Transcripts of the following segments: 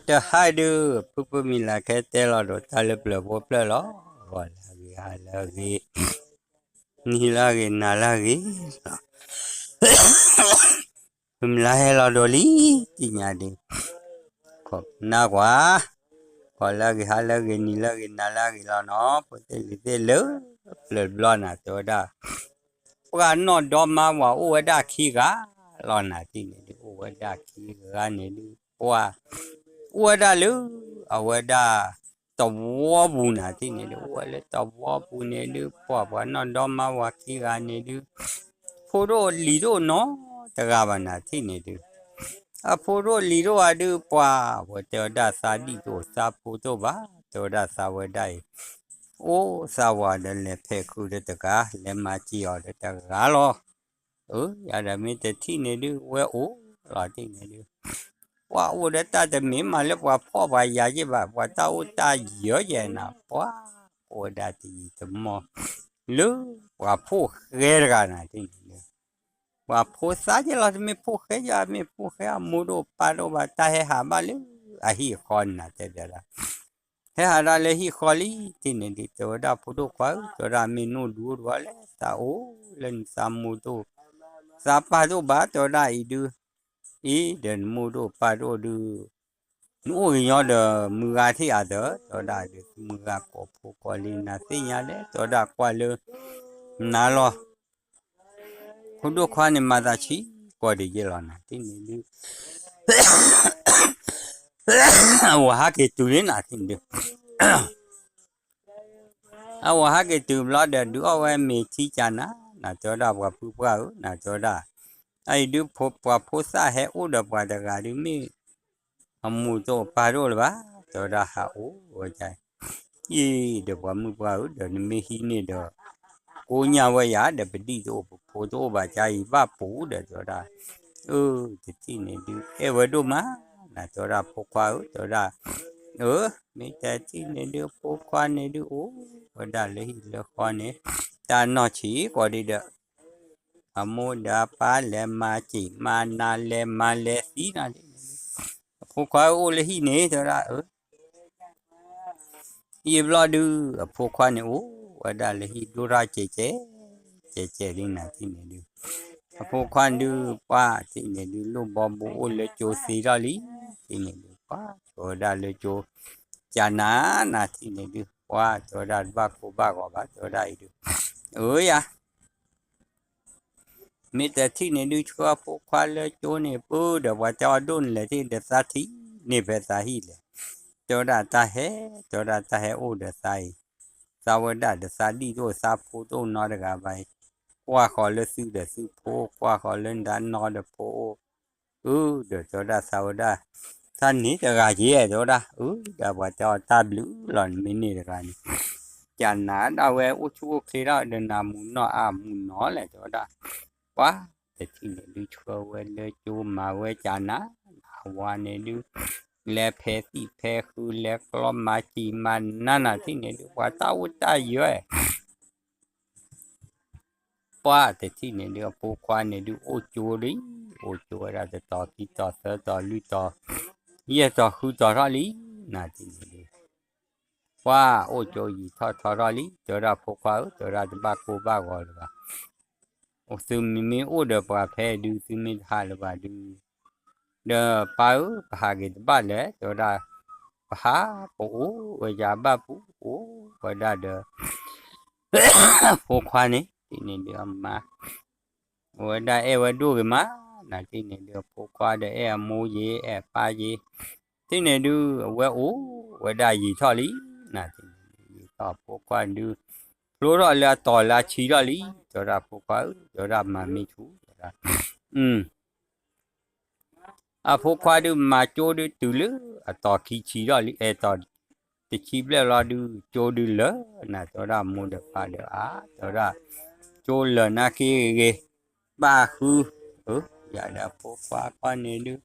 တဟါဒုး ဖုဖုမံၤလၤခဲတဲလီၤဒီးတၢ်လၢပျၢၤဖိဖျၢၣ်လီၤ. ဂီၤလၢအဂ့ၤ ဟါလၢအဂ့ၤ နံၤလၢအဂ့ၤ နၤလၢအဂ့ၤလီၤ. ဖုမံၤလၤဟဲလီၤဒီးလံ တံၢ်ညါဒုး ခိးနၢ်ကွၢ် ဂီၤလၢအဂ့ၤ ဟါလၢအဂ့ၤ နံၤလၢအဂ့ၤ နၤလၢအဂ့ၤလီၤနီၤ ဖိသ့ၣ်လံၤသ့ၣ်လၢ ပျၢၤတဘျီနၤ တဲဝဲဒၣ် ပှၤနီၢ်ဒီမါဝၤအိၣ်ဝဲဒၣ်ခံဂၤလီၤနၤ တံၢ်န့ၣ်ဒုး အိၣ်ဝဲဒၣ်ခံဂၤန့ၣ်ဒုး ပှၤ အိၣ်ဝဲဒၣ်လၢ အဝဲဒၣ် သဝီပူၤနၤ တံၢ်န့ၣ်ဒုး အိၣ်ဝဲလၢသဝီပူၤန့ၣ်ဒုး ပှၤ ပှၤနီၢ်ဒီမါဝၤခံဂၤန့ၣ်ဒုး ဖိဒိၣ်လံၤဒိၣ်နီတဂၤဘၣ်နၤ တံၢ်န့ၣ်ဒုး အဖိဒိၣ်လံၤဒိၣ်အဒုး ပှၤ ဝဲတဲဝဲဒၣ်သးဒံၣ်တအိၣ် သးဖိတအိၣ်ဘၣ် တဲဝဲဒၣ်သးဝဲဒၣ်အံၤ အိၣ်သးဝၤဒီးလဲၤဖဲးခုးဒီးတဂၤ လဲၤမၤစံၣ်အီၤဒီးတဂၤလီၤ. အၢ ယၤဒီးမ့ၢ်တထံၣ်န့ၣ်ဒုး ဝဲအိၣ်လီၤ တံၢ်န့ၣ်ဒုး ပှၤအိၣ်ဒီးတၢ်တမ့ၢ်မးလၢပှၤဖှီၣ်ပှၤယာ်က့ဘၣ် ပှၤတၢ်အိၣ်တၢ်ယၢၤယဲနၤ ပှၤ အိၣ်ဝဲဒၣ်တယံာ်တမီၢ် လၢပှၤဖိၣ်ဃဲတဂၤနၤ တံၢ်န့ၣ်ဒုး ပှၤဖိသၣ်က့လီၤ တမ့ၢ်ဖိၣ်ဃဲယၤ မ့ၢ်ဖိၣ်ဃဲအမိၢ်တအိၣ်ပၢ်တအိၣ်ဘၣ် တၢ်ဟဲဟးဘၣ်လၢအဟံၣ်အဃီနၤ တဲဘၣ်ဒၣ် ဟဲဟးဒၣ်လၢဟံၣ်ဃီလံ တံၢ်န့ၣ်ဒုး တဲဝဲဒၣ်ဖိဒိၣ်ခွါဧၢ တဲဝဲဒၣ်မ့ၢ်နအိၣ်ဒုးအိၣ်ဒုးအီၤလဲၣ် သးအိၣ်လၢနသးမိၢ်တအိၣ် သးပၢ်တအိၣ်ဘၣ် တဲဝဲဒၣ်အံၤဒုး အံၤဒီးနမိၢ်တအိၣ်ပၢ်တအိၣ်ဒုး နအိၣ်ကညီဒီးမုၢ်ဂၤထံၣ်အသး တဲဝဲဒၣ်ဒုး မုၢ်ဂၤကိးဖိကိးလံ နၤသ့ၣ်ညါလဲၣ် တဲဝဲဒၣ်ကွၢ်လၢ နၤလီၤ ဖိဒိၣ်ခွါန့ၣ်မၤသးဆံးကိးဒ်ယဲလီၤနၤ တံၢ်န့ၣ်ဒုး အဝၤဟးက့ၤတုၤလံနၤ တံၢ်န့ၣ်ဒုး အဝၤဟးက့ၤတုၤဘျီဒီး ဒုးအီၣ်ဝဲမ့ၤထံကနၤ နၤတဲဝဲဒၣ်ပှၤဖုပှၢ်ဧၢ နၤတဲဝဲဒၣ် အအံၤဒုး ပှၤဖိသၣ်ဟဲအိၣ်ဒီးပှၤတဂၤဒုးမ့ၢ် အမိၢ်တအိၣ်ပၢ်တအိၣ်လၢၤဘၣ် တဲဝဲဒၣ်ဟးအိၣ်ဝဲဒၣ် အံၤဒီးပှၤမုၣ်ပှၢ်ဧၢ ဒီးနမ့ၢ်ဟံးန့ၢ်ဒီး ကိညၢ်ဝဲယၤဒီး ပဒံၣ်တအိၣ် ပဖိတအိၣ်ဘၣ် ကါအံၤဘၣ်ပူၤဒီး တဲဝဲဒၣ် အၢ တထံၣ်န့ၣ်ဒုး အဲၣ်ဝဲဒိၣ်မး နၤတဲဝဲဒၣ်ဖိခွါဧၢ တဲဝဲဒၣ် အၢ မ့ၢ်တထံၣ်န့ၣ်ဒုး ဖိခွါန့ၣ်ဒုးအိၣ်ဝဲဒၣ်လၢဟံၣ်လၢဃီန့ၣ် တၢ်နီၢ်ဆံးကိးဒံးဒီး အမိၢ်ဒီးအပၢ်လဲၤမၤစံၣ်မၤနၤ လဲၤမၤလဲၤသံနၤ အဖိခွါဧၢ အိၣ်လၢဟံၣ်န့ၣ် တဲဝဲဒၣ် အၢ ယံာ်ဘျီဒုး အဖိခွါန့ၣ်အိၣ်ဝဲဒၣ်လၢဟံၣ်ဒိၣ်ထီၣ်ကဲးကဲး ကဲးကဲးလံနၤ တံၢ်န့ၣ်ဒုး အဖိခွါန့ၣ်ဒုး ပှၤ တံၢ်န့ၣ်ဒုး လိၣ်ဘီဘိအိၣ်လၢကၠိသ့ထီၣ်လံ တံၢ်န့ၣ်ဒုး ပှၤ တဲဝဲဒၣ်လၢကၠိ ကနၤနၤ တံၢ်န့ၣ်ဒုး ပှၤ တဲဝဲဒၣ်တဘၣ်ကိၢ်ဘၣ်ဂီၤဘၣ် တဲဝဲဒၣ်အံၤဒုး အၢယၤ မ့ၢ်တထံၣ်န့ၣ်ဒုး ဆှၢအဖိခွါလၢကၠိန့ၣ် ပၢဒီးပှၤတဲအီၤဒိၣ်န့ၣ်လဲၣ် တံၢ်ဒီးသးထံၣ်န့ၢ်ဖဲသးဟံၣ်လဲၣ် တဲဝဲဒၣ်တၢ်ဟဲ တဲဝဲဒၣ်တၢ်ဟဲအိၣ်ဒီးသးအံၤ သးဝဲဒၣ်ဒီးသးဒံၣ်တအိၣ် သးဖိတအိၣ်နီတဂၤဘၣ်အံၤ ကွၢ်ဃီၤလၢသုဒီးသုဖိ ကွၢ်ဃီၤလၢနတၢ်နီဒီးဖိအိၣ် အၢ ဒီးတဲဝဲဒၣ်သးဝဲဒၣ် သးန့ၢ်တဂၤက့ၤ တဲဝဲဒၣ် အၢ ဒီးပှၤတဲအီၤတၢ်ဘျုးလီၤ နမ့ၢ်န့ၢ်တဂၤန့ၣ် ကနၤဒၣ်ဝဲအိၣ်ဆူၣ်အိၣ်ချ့ထီၣ်ဒီးနၤမူၤနီၢ်အါမူၤနီၢ်လဲၣ် တဲဝဲဒၣ် ပှၤ တထံၣ်န့ၣ်ဒုးဆှၢဝဲလၢကၠိမၤဝဲကနၤ အဝၤန့ၣ်ဒုး လဲၤဖဲးသံၣ်ဖဲးဃု လဲၤကျီမၤစံၣ်မၤနၤနၤ တထံၣ်န့ၣ်ဒုး ပှၤတၢ်အိၣ်တၢ်ယၢၤ ပှၤတထံၣ်န့ၣ်ဒုး အဖိခွါန့ၣ်ဒုး အိၣ်ကၠိလံ အိၣ်ကၠိဝဲဒၣ်တတီၤခံတီၤသၢတီၤလွံၢ်တီၤ ယဲၢ်တီၤဃုတီၤထီၣ်လံ နၤတထံၣ်န့ၣ်ဒုး ပှၤအိၣ်ကၠိယံာ်ထီၣ်ထီထီၣ်လံ တဲဝဲဒၣ်ဖိခွါဧၢ တဲဝဲဒၣ်တဘၣ်ကိၢ်ဘၣ်ဂီၤလၢၤဘၣ် သုမ့မ့ၢ်အိၣ်ဒီးပှၤဖဲဒုး သုမ့ၢ်တဟးလၢၤဘၣ်ဒုး ဒီးပၢ်ဧၢ ပဟးက့ၤတဘၣ်လဲၣ် တဲဝဲဒၣ် ပဟးပအိၣ်ဝဲယၤဘၣ်ပူၤ အိၣ်ဝဲဒၣ်ဒီး ဖိခွါန့ၣ် တထံၣ်န့ၣ်ဒုးအမါ အဝဲဒၣ်အဲၣ်ဝဲဒိၣ်ဂ့ၤမး နၤတထံၣ်န့ၣ်ဒုး အဖိခွါဒီးအဲၣ်အမိၢ်ယ့ၤ အဲၣ်အပၢ်ယ့ၤ တထံၣ်န့ၣ်ဒုး အဝဲအိၣ်ဝဲဒၣ်ယံာ်ထီၣ်လံ နၤတထံၣ်န့ၣ်ဒုး ယံာ်ထီၣ်အဖိခွါဒုး ဖျိထီၣ်လၢအတီၤလၢအဆံထီၣ်လံ တဲဝဲဒၣ်ဖိခွါဧၢ တဲဝဲဒၣ်မၤမ့ၢ်ဆူၣ် တဲဝဲဒၣ် အဖိခွါဒုးမၤကၠိဒုးတုၤလၢအတီၤခံဆံထီၣ်လံ အဲၣ်တီၤတဆံဘျဲၣ်လီၤဒုး ကၠိဒုးလၢာ် နၤတဲဝဲဒၣ်မိၢ်ဒီးပၢ်ဒီးအါ တဲဝဲဒၣ် ကၠိလၢာ်နၤက့ဂ့ၤဂ့ၤ ဘၣ်ဃု အၢ ယၤဒီးအဖိခွါခီန့ၣ်ဒုး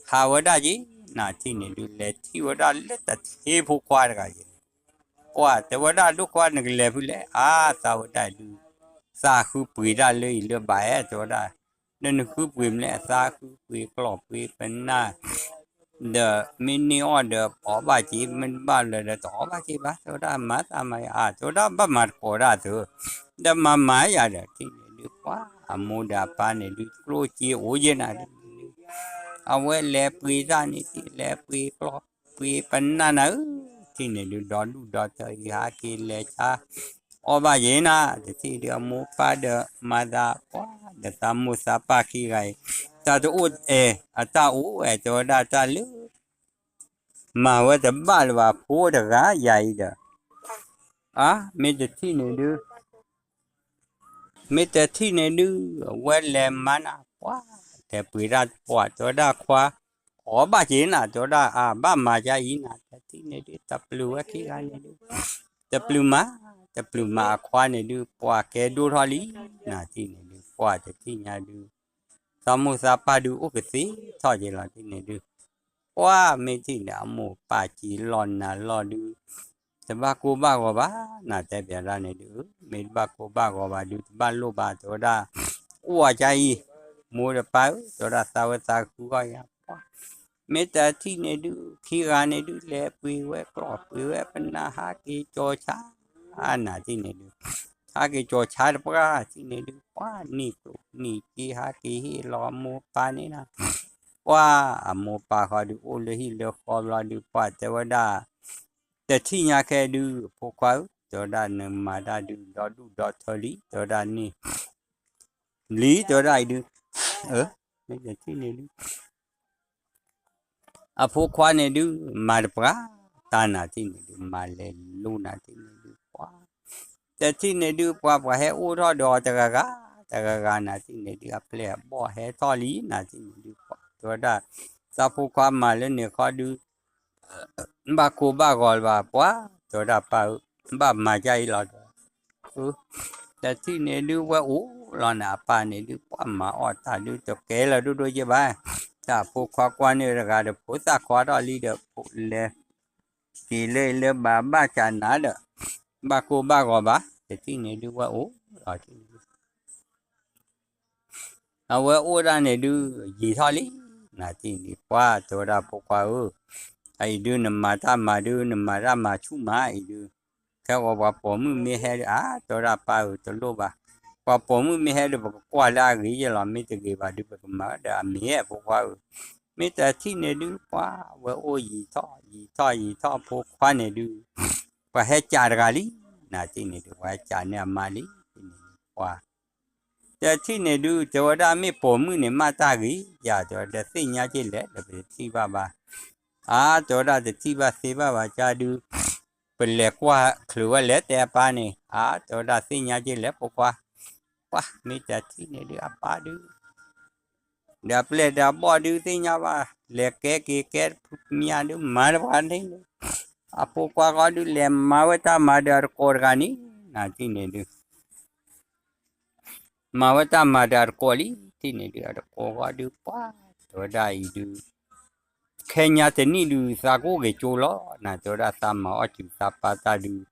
ဟးဝဲဒၣ်က့ၤ နၤတထံၣ်န့ၣ်ဒုး လဲၤထံၣ်ဝဲဒၣ်လၢတၢ်ထံဖိခွါတဂၤက့ၤ ပှၤတဲဝဲဒၣ်ဒိၣ်ခွါနကလဲၤဖုလဲၣ် အါ သးဝဲဒၣ်ဒုး သးဃုပှ့ၤတၢ်လၢအံၤလၢဘၣ်အဲၣ် တဲဝဲဒၣ် ဒီးနဃုပှ့ၤမနုၤလဲၣ် အသးဃုပှ့ၤကျီၢ်ပှ့ၤပနၢ် ဒီးမ့ၢ်န့ၢ်အီၣ်ဒီးအီၣ်ဘၣ်က့ၤ, မ့ၢ်တဘၣ်လၢၤဒီးတအီၣ်ဘၣ်က့ၤဘၣ်, တဲဝဲဒၣ်မၤသးမၤယၤ, တဲဝဲဒၣ်ဘၣ်မၤတကိးဒၣ်သု, ဒီးမၤမၤယၤဒီး ထံၣ်န့ၣ်ဒုးပှၤအမိၢ်ဒီးအပၢ်န့ၣ်ဒုး ကျိၣ်စ့အိၣ်ယဲနၤဒုး အဝဲလဲၤပှ့ၤတၢ်န့ၣ် ထံၣ်လဲၤပှ့ၤကျီၢ်ပှ့ၤပနၢ်နၤဧၢ, ထံၣ်န့ၣ်ဒုး ဒီဒူၣ်ဒီထၢအံၤ ဟးက့ၤလဲၤဆါ အီၣ်ဘၣ်ယဲနၤ, တထံၣ်ဒုးအမိၢ်ပၢ်ဒီးမၤသးပှၢ်ဒီးသးမိၢ်သးပၢ်ခံဂၤအံၤ တၢ်တအိၣ်အဲၣ် အတၢ်အိၣ်အဲၣ် တဲဝဲဒၣ်တၢ်လၢ မၤဝဲတဘၣ်လၢၤဘၣ် ဖိတဂၤယၤအံၤဒီး, အါ မ့ၢ်တထံၣ်န့ၣ်ဒုး မ့ၢ်တထံၣ်န့ၣ်ဒုး အဝဲလဲၤမၤနၤပှၢ် လဲၤပှ့ၤတၢ်ပှၢ် တဲဝဲဒၣ်ခွါ အီၣ်ဘၣ်က့ၤနၤ တဲဝဲဒၣ်အါ ဘၣ်မၤကါအံၤနၤ, တထံၣ်န့ၣ်ဒုး တပျုာ်ဝဲခံဂၤန့ၣ်ဒုး တပျုာ်မး တပျုာ်မးအခွါန့ၣ်ဒုး ပှၢ်ကဲဒိၣ်ထီၣ်လံ နၤထံၣ်န့ၣ်ဒုး ပှၢ်တထံၣ်ညါဒုး သးမိၢ်သးပၢ်ဒုးအိၣ်ကသ့ထီၣ်က့ၤလီၤထံၣ်န့ၣ်ဒုး ပှၢ်မ့ၢ်ထံၣ်န့ၣ် အမိၢ်ပၢ်က့ၤလီၢ်နၤလီၢ်ဒုး တဘၣ်ကိၢ်ဘၣ်ဂီၤဘၣ် နၤတဲပျးဒၣ်န့ၣ်ဒုး မ့ၢ်တဘၣ်ကိၢ်ဘၣ်ဂီၤဘၣ်ဒုး တဘၣ်လိၣ်ဘၣ် တဲဝဲဒၣ် အိၣ်အီၤကါအံၤ မိၢ်ဒီးပၢ်ဧၢ တဲဝဲဒၣ်သးဝဲသးကဃုဂီၢ်ယၤပှၢ် မ့ၢ်တထံၣ်န့ၣ်ဒုး ခံဂၤန့ၣ်ဒုး လဲၤပှ့ၤဝဲကျီၢ်ပှ့ၤဝဲပနၢ် ဟးက့ၤကၠီၤဆါ နၤထံၣ်န့ၣ်ဒုး ဟးက့ၤကၠီၤဆါတပှၢ်ထံၣ်န့ၣ်ဒုး ပှၢ်န့ၢ်ကျိၣ်န့ၢ်စ့ ဟးက့ၤဟ့ၣ်လီၤအမိၢ်ပၢ်န့ၣ်နၤ ပှၢ်အမိၢ်ပၢ်ဃီဒုး အိၣ်လၢဟံၣ်လၢဃီဘျီဒုး ပှၢ်တဲဝဲဒၣ် တထံၣ်ညါခဲဒုး အဖိခွါဧၢ တဲဝဲဒၣ်နမၤတၢ်ဒုး ဒီဒူၣ်ဒီထၢလံ တဲဝဲဒၣ်န့ၣ် လံ တဲဝဲဒၣ်အံၤဒုး မ့ၢ်တထံၣ်န့ၣ်ဒုး အဖိခွါန့ၣ်ဒုး မၤတပှၢ် တၢ်နၤထံၣ်န့ၣ်ဒုး မၤလဲၤလိနၤထံၣ်န့ၣ်ဒုး ပှၢ် တထံၣ်န့ၣ်ဒုး ပှၢ်ပှၤဟဲအိၣ်ထီၣ်ဒီးတဂၤဂၤ တဂၤဂၤနၤထံၣ်န့ၣ်ဒုး အပျဲၢ်အဘီၣ်ဟဲထီၣ်လံ နၤထံၣ်န့ၣ်ဒုး ပှၢ်တဲဝဲဒၣ် သးဖိခွါမၤလၢန့ၣ်ခီဒုး ဘၣ်ကိၢ်ဘၣ်ဂီၤလၢၤဘၣ် ပှၢ်တဲဝဲဒၣ်ပၢ်ဧၢ ဘၣ်မၤကါအံၤလီၤ တထံၣ်န့ၣ်ဒုး ဝဲအိၣ်လီၤန့ၣ်အပၢ်န့ၣ်ဒုး ပှၢ်မၤအီၣ်တၢ်ဒုး တကဲလၢၤဒိၣ်ဒိၣ်ယဲဘၣ် တၢ်ဖိခွါကွၢ်န့ၢ်တဂၤဒီး ဖိသၣ်ခွါထီၣ်လံဒီး လဲၤက့ၤလၢလၢဘၣ်ဘၣ်ကးနၤဒီး ဘၣ်ကိၢ်ဘၣ်ဂီၤဘၣ် တထံၣ်န့ၣ်ဒုး ဝဲအိၣ်လီၤ အဝဲအိၣ်ဒၣ်န့ၣ်ဒုး ယံာ်ထီၣ်လံ နၤထံၣ်န့ၣ်ဒုး ပှၢ်တဲဝဲဒၣ်ဖိခွါဧၢ, အအံၤဒုးနမၤတၢ်မၤဒုး နမၤတၢ်မၤဆူၣ်မးအံၤဒုး, ခဲဂီၤပှၤပိာ်မုၣ်မ့ၢ်ဟဲဒုး အါ တဲဝဲဒၣ်ပၢ်ဧၢ တလိၣ်ဘၣ်, ပှၤပိာ်မုၣ်မ့ၢ်ဟဲဒုး ပကကွၢ်လၢအဂ့ၤယဲလီၤ မ့ၢ်တဂ့ၤဘၣ်ဒုး ပကမၤဒီးအမ့ၢ်ဖိခွါဧၢ, မ့ၢ်တထံၣ်န့ၣ်ဒုး ပှၢ်ဝဲအိၣ်ယံာ်ထီၣ်ယံာ်ထီၣ်ယံာ်ထီၣ်ဖိခွါန့ၣ်ဒုး, ပှၤဟဲကးတဂၤလံ, နၤထံၣ်န့ၣ်ဒုး ပှၤဟဲကးန့ၢ်အမါလံ, ပှၢ် တထံၣ်န့ၣ်ဒုး တဲဝဲဒၣ်မ့ၢ်ပိာ်မုၣ်န့ၣ် မ့ၢ်တၢ်ဂ့ၤယၤ တဲဝဲဒၣ်သ့ၣ်ညါက့လဲၣ် ဒီးပတထံၣ်ဘၣ်ဘၣ်, အါ တဲဝဲဒၣ်တထံၣ်ဘၣ်သ့ဘၣ်ဘၣ်ကါဒုး, ပလဲၤကွၢ်ချုးဝဲလဲၣ် တဲအပၢ်န့ၣ် အါ တဲဝဲဒၣ်သ့ၣ်ညါက့လဲၣ် ဖိခွါ, ပှၢ်မ့ၢ်တထံၣ်န့ၣ်ဒုး အပၢ်ဒုး ဒီးအပျဲၢ်ဒီးအဘီၣ်ဒုးသ့ၣ်ညါဘၣ် လဲၤကဲက့ၤကဲတဖုမၠၣ်ဒုး မၤတပှၢ်န့ၣ်, အဖိခွါဃီဒုးလဲၤမၤဝဲတၢ်မၤဒီးအတကိးတဂၤန့ၣ်, နၤထံၣ်န့ၣ်ဒုး မၤဝဲတၢ်မၤဒီးအတကိးလံ, ထံၣ်န့ၣ်ဒုး အတကိးဃီဒုး ပှၢ် တဲဝဲဒၣ်အံၤဒုး, ခဲညါတနံၣ်ဒုး သးကအိၣ်ဂ့ၤကၠိလီၤ, နၤတဲဝဲဒၣ်သးမၤအီၣ်စူၤသးပၢ်တၢ်ဒုး,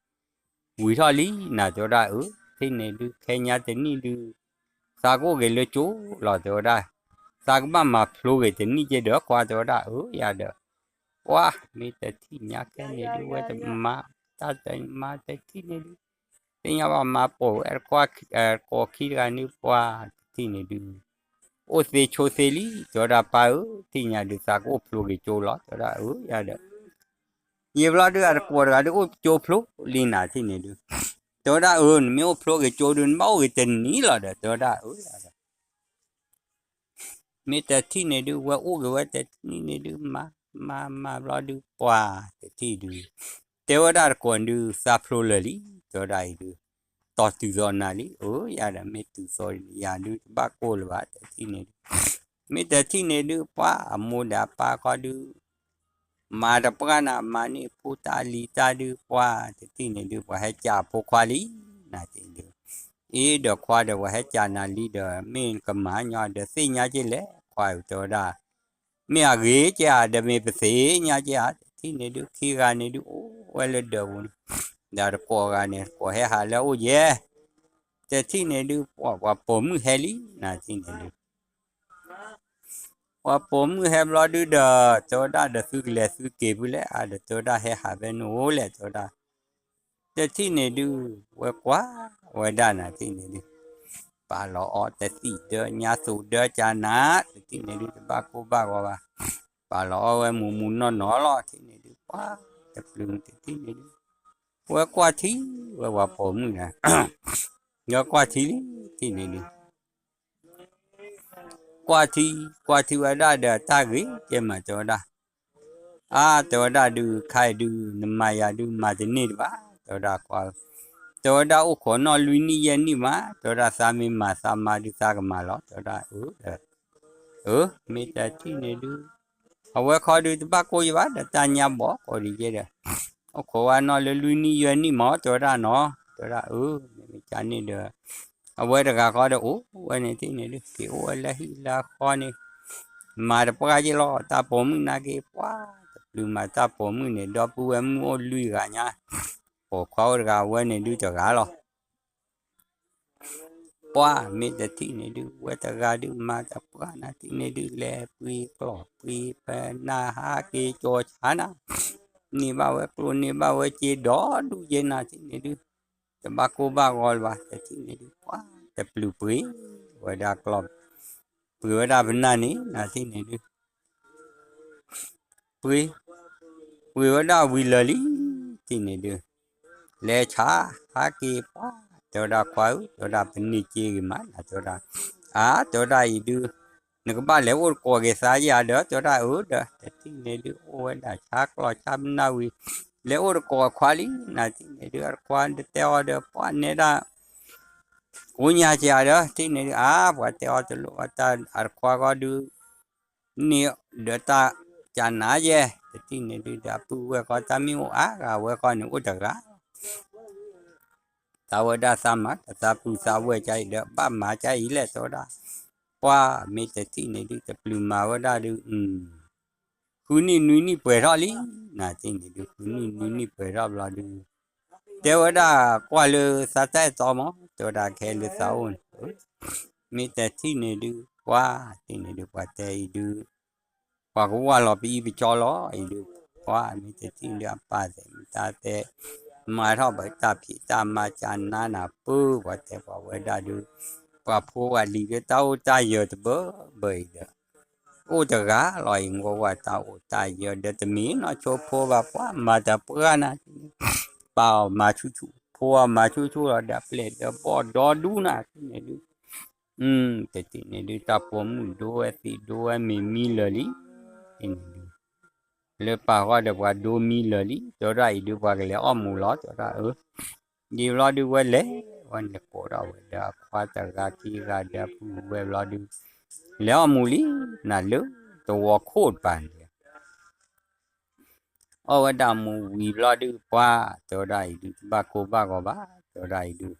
ဝံၤထီၣ်လံ, နၤတဲဝဲဒၣ်အၢ, ထံၣ်န့ၣ်ဒုး ခဲညါတနံၣ်ဒုး, သးကအိၣ်ဂ့ၤလၢကၠိလီၤ တဲဝဲဒၣ်, သးကဘၣ်မၤဖျိဂ့ၤတနံၣ်က့ဒီးခွါ တဲဝဲဒၣ်အၢယၤဒီး, ပှၢ် မ့ၢ်တထံၣ်ညါခဲန့ၣ်ဒုး ဝဲတမၤ, တၢ်တမၤတထံၣ်န့ၣ်ဒုး, သ့ၣ်ညါဘၣ်မၤပိာ်ဝဲတခွါ, ကိးခံတဂၤန့ၣ် ပှၢ်တထံၣ်န့ၣ်ဒုး, အိၣ်သ့ဆိသ့လံ, တဲဝဲဒၣ်ပၢ်ဧၢ, ထံၣ်ညါဒုး သးကအိၣ်ဖျိဂ့ၤကၠိလီၤ တဲဝဲဒၣ်အၢယၤဒီး, ယံာ်ဘျီဒုး အတကိးတဂၤဒုး အိၣ်ကၠိဖျိလံနၤထံၣ်န့ၣ်ဒုး, တဲဝဲဒၣ်အၢ နမ့ၢ်အိၣ်ဖျိဂ့ၤကၠိဒုး နဘၣ်အိၣ်ဂ့ၤတနံၤလီၤဒီး တဲဝဲဒၣ်အၢယၤဒီး မ့ၢ်တထံၣ်န့ၣ်ဒုး ဝဲအိၣ်ဂ့ၤဝဲတထံၣ်န့ၣ်ဒုး မၤ, မၤမၤဘျီဒုး ပှၢ်တထံၣ်ဒုး, တဲဝဲဒၣ်တကိးဒုး သးဖျိလၢာ်လံ, တဲဝဲဒၣ်အံၤဒုး, တီၢ်တုၤသိးနၤလံ, အၢယၤဒီး မ့ၢ်တုၤသိးယၤဒုး တဘၣ်ကိၢ်လၢၤဘၣ် တထံၣ်န့ၣ်ဒုး, မ့ၢ်တထံၣ်န့ၣ်ဒုး ပှၢ်အမိၢ်ဒီးအပၢ်ဃီဒုး မၤတပှၢ်နၤ မၤန့ၢ်ဖိတၢ်လံၤတၢ်ဒုး ပှၢ်တထံၣ်န့ၣ်ဒုး ပှၤဟဲကးအဖိခွါလံ, နၤထံၣ်န့ၣ်ဒုး, အ့ဒီးခွါဒီး ပှၤဟဲကးနၤလံဒီး မ့ၢ်ကမၤညီဒီး သ့ၣ်ညါက့လဲၣ် ခွါဧၢ တဲဝဲဒၣ်, မ့ၢ်အဂ့ၤက့ဧါ ဒီးမ့ၢ်ပသ့ၣ်ညါက့ဧါ တထံၣ်န့ၣ်ဒုး ခံဂၤန့ၣ်ဒုး အိၣ်ဝဲလၢဒၢးပူၤန့ၣ်, ဒီးတကိးဂၤန့ၣ် တကိးဟဲဟးလၢအအိၣ်ယဲ, တထံၣ်န့ၣ်ဒုး ပှၤပိာ်မုၣ်ဟဲလံ နၤထံၣ်န့ၣ်ဒုး ပ ပှၤပိာ်မုၣ်ဟဲဘျီဒုဒီး တဲဝဲဒၣ်ဒီး သုကလဲၤသုက့ၤဖုလဲၣ် အါဒီး တဲဝဲဒၣ် ဟဲဟးဖဲန့ၣ်အိၣ်လဲၣ် တဲဝဲဒၣ်. တထံၣ်န့ၣ်ဒု ဝဲကွၢ်ဝဲဒၣ်နၤထံၣ်န့ၣ်ဒု ပာ်လီၤအီၤတသံၣ်ဒၢ ညါသူၣ်ဒၢကနၤ တထံၣ်န့ၣ်ဒု တဘၣ်ကိၢ်ဘၣ်ဂီၤဘၣ်. ပာ်လီၤအီၤဝဲမူးမူးနီၢ်နီၢ်လီၤ ထံၣ်န့ၣ်ဒု ပှၤ တပျုၤတထံၣ်န့ၣ်ဒု ဝဲကွၢ်ထံဝဲပှၤပိာ်မုၣ်နၤ ဒီးကွၢ်ထံလံ ထံၣ်န့ၣ်ဒု ကွၢ်ထံ ကွၢ်ထံဝဲဒၣ်ဒီး တၢ်ဂ့ၤကဲမး တဲဝဲဒၣ်. အါ တဲဝဲဒၣ်ဒု ခါအံၤဒု နမၤယၤဒု မၤတန့ၢ်တဘၣ် တဲဝဲဒၣ်ကွၢ်, တဲဝဲဒၣ်အိၣ်ခိးနီၣ်လွံၢ်နံၣ်ယဲၢ်နံၣ်မး တဲဝဲဒၣ်သးမ့ၢ်မၤသးမၤဒု သးကမၤလီၤ တဲဝဲဒၣ်အၢ အၢ မ့ၢ်တထံၣ်န့ၣ်ဒု အဝဲခီဒု တဘၣ်ကိၢ်ယဘၣ်ဒီး တၢ်ညါဘီၣ်ကိးဒုယဲဒီး အိၣ်ခိးဝဲနီၣ်လၢလွံၢ်နံၣ်ယဲၢ်နံၣ်မး တဲဝဲဒၣ်နီၤ တဲဝဲဒၣ်အၢ မ့ၢ်မ့ၢ်ကန့ၣ်ဒီး အဝဲတဂၤဃီဒီးအိၣ်ဝဲန့ၣ်ထံၣ်န့ၣ်ဒု က့ၤအိၣ်ဝဲလၢဟံၣ်လၢဃီန့ၣ် မၤတပှၢ်ယဲလီၤ တၢ်ပိာ်မုၣ်နာ်က့ ပှၤတပျုၤမၤတၢ်ပိာ်မုၣ်န့ၣ် ဒီပုၢ်ဝဲၢ်မုၣ်အိၣ်လွံၢ်ဂၤညါ ပိာ်ခွါအိၣ်တဂၤ အဝဲန့ၣ်ဒုတဂၤလီၤ ပှၤမ့ၢ်တထံၣ်န့ၣ်ဒု ဝဲတဂၤဒုမၤတပှၢ်နၤထံၣ်န့ၣ်ဒု လဲၤပှ့ၤကျီၢ်ပှ့ၤဖဲနၤ ဟးက့ၤကၠီၤဆါနၤ န့ၢ်ဘၣ်ဝဲကျိၣ်န့ၢ်ဘၣ်ဝဲစ့ဒီဒူၣ်ယဲနၤထံၣ်န့ၣ်ဒု တဘၣ်ကိၢ်ဘၣ်ဂီၤလၢၤဘၣ် တထံၣ်န့ၣ်ဒု ပှၤတပျုၤပှ့ၤဝဲဒၣ်ကျီၢ် ပှ့ၤဝဲဒၣ်ပနၢ်န့ၣ် နၤထံၣ်န့ၣ်ဒု ပှ့ၤ ပှ့ၤဝဲဒၣ်ဝံၤလၢာ်လံ ထံၣ်န့ၣ်ဒု လဲၤဆါ ဟးက့ၤပှၤ တဲဝဲဒၣ်ခွါဧၢ တဲဝဲဒၣ်ပန့ၢ်စ့ဂ့ၤမး နၤတဲဝဲဒၣ် အါ တဲဝဲဒၣ်အံၤဒု နကဘၣ်လဲၤအိၣ်တကိးက့ၤသးယၤဒီး တဲဝဲဒၣ်အၢဒီး တထံၣ်န့ၣ်ဒု အိၣ်ဝဲဒၣ်ဆါကျီၢ်ဆါပနၢ်ဝံၤ လဲၤအိၣ်တကိးခွါလံ နၤထံၣ်န့ၣ်ဒု အတခွါတတဲအီၤဒီး ပှၤနဲဒၣ် ကိးညါက့ၤဒီး ထံၣ်န့ၣ်ဒု အါ ပှၤတဲအီၤတလိၣ်အတၢ် အတခွါဃီဒု န့ၣ်ဒီးတၢ်ကနၤယဲ တထံၣ်န့ၣ်ဒု ဒီပုၢ်ဝဲၢ်ဃီတၢ်မ့ၢ်အိၣ်အါဂၤဝဲဃီန့ၣ်အိၣ်တဂၤ သးဝဲဒၣ်သးမၤ တသးပုၢ်သးဝဲၢ်ကါအံၤဒီး ဘၣ်မၤကါအံၤလဲၣ် တဲဝဲဒၣ် ပှၤမ့ၢ်တထံၣ်န့ၣ်ဒု တပျုၤမၤဝဲဒၣ်ဒု ဃုနံၣ်နွံနံၣ်ပှဲၤထီၣ်လံ နၤထံၣ်န့ၣ်ဒု ဃုနံၣ်နွံနံၣ်ပှဲၤထီၣ်ဘျီဒု တဲဝဲဒၣ်ကွၢ်လၢသးတၢ်အဲၣ်တီမး တဲဝဲဒၣ်ကဟဲလၢသးအိၣ်န့ၣ် မ့ၢ်တထံၣ်န့ၣ်ဒု ပှၤထံၣ်န့ၣ်ဒု ပှၤတဲအံၤဒု ပှၤကဝၢ်လီၤပအံၤပကၠီလီၤအံၤဒု ပှၤမ့ၢ်တထံၣ်ဒု အပၢ်သဲးမတၤသဲး မၤထီၣ်ဘၣ်တၢ်ဖံးတၢ်မၤကနၤနၤပၢ ပှၤတဲပှၤဝဲဒၣ်ဒု ပှၤဖိပှၤလံၤလၢတၢ်အိၣ်တၢ်ယၢၤတဘၢဘၢအံၤဒီး အိၣ်တဂၤလီၤအံၤ ငိၢ်ဝဲတၢ်အိၣ်တၢ်ယၢၤဒီး တမ့ၢ်နီၢ်ဆိဖိဘၣ် ပှၤမၤတပှၢ်နၤ ပၢ်အီၤမၤဆူၣ်ဆူၣ် ဖိအီၤမၤဆူၣ်ဆူၣ်လီၤ ဒီးပျဲၢ်ဒီးဘီၣ်ဒီဒူၣ်နၤထံၣ်န့ၣ်ဒု တထံၣ်န့ၣ်ဒု တၢ်ပိာ်မုၣ်ဒိဝဲသံးဒိဝဲမ့ၤမံလၢာ်လံ ထံၣ်န့ၣ်ဒု လၢပၢ်ဃီဒီးပှၤဒိမံလၢာ်လံ တဲဝဲဒၣ်အံၤဒု ပှၤကလဲၤအီၣ်မူးလီၤ တဲဝဲဒၣ်အၢ ဒ်ဘျီဒုဝဲလဲၤ ဝဲန့ၣ်ကိးထီၣ်ဝဲဒီးအခွါတဂၤခံဂၤဒီးပုၢ်ဝဲၢ်ဘျီဒု လဲၤအီၣ်မူးလံ နၤလၢတဝီခိၣ်တပၤန့ၣ် အီၣ်ဝဲဒၣ်မူးဝံၤဘျီဒု ပှၤ တဲဝဲဒၣ်အံၤဒု တဘၣ်ကိၢ်ဘၣ်ဂီၤဘၣ် တဲဝဲဒၣ်အံၤဒု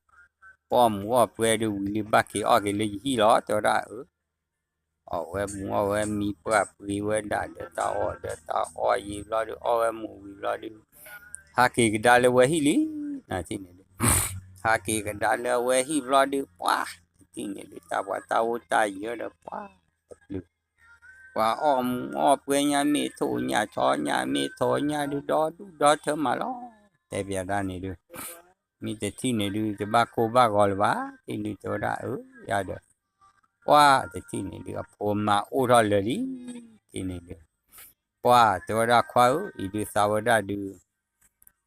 ပအီၣ်မူးအီၣ်ပွဲဒု ဝံၤလံဘၣ်က့ၤအီၣ်က့ၤလၢယဟံၣ်လီၤ တဲဝဲဒၣ်အၢ အီၣ်ဝဲမူးအီၣ်ဝဲမံပှၢ်ပှ့ၤဝဲဒၣ်ဒီးတၢ်အီၣ်ဒီးတၢ်အီယံာ်ဘျီဒု အီၣ်ဝဲမူးဝံၤဘျီဒု ဟးက့ၤကဒါလၢဝဲဟံၣ်လံ နၤထံၣ်န့ၣ်ဒု ဟးက့ၤကဒါလၢအဝဲဟံၣ်ဘျီဒု ပှၤ တထံၣ်န့ၣ်ဒု တၢ်ပှၤတၢ်အိၣ်တၢ်ယၢၤဒီးပှၤ တပျုၤ ပှၤအီၣ်မူးအီၣ်ပွဲညါ မ့ၢ်ထိၣ်ညၣ်ဆီညၣ် မ့ၢ်ထိၣ်ညၣ်ဒု ဒီဒူၣ်ဒီထၢမးလီၤ တဲပၠးဒၣ်န့ၣ်ဒု မ့ၢ်တထံၣ်န့ၣ်ဒု တဘၣ်ကိၢ်ဘၣ်ဂီၤလၢၤဘၣ် ထံၣ်ဒု တဲဝဲဒၣ်အၢ ယၤဒီး ပှၤ တထံၣ်န့ၣ်ဒု အဖိမၤအိၣ်ထီၣ်လၢာ်လံ ထံၣ်န့ၣ်ဒု ပှၤ တဲဝဲဒၣ်ခွါဧၢ အံၤဒု သးဝဲဒၣ်ဒု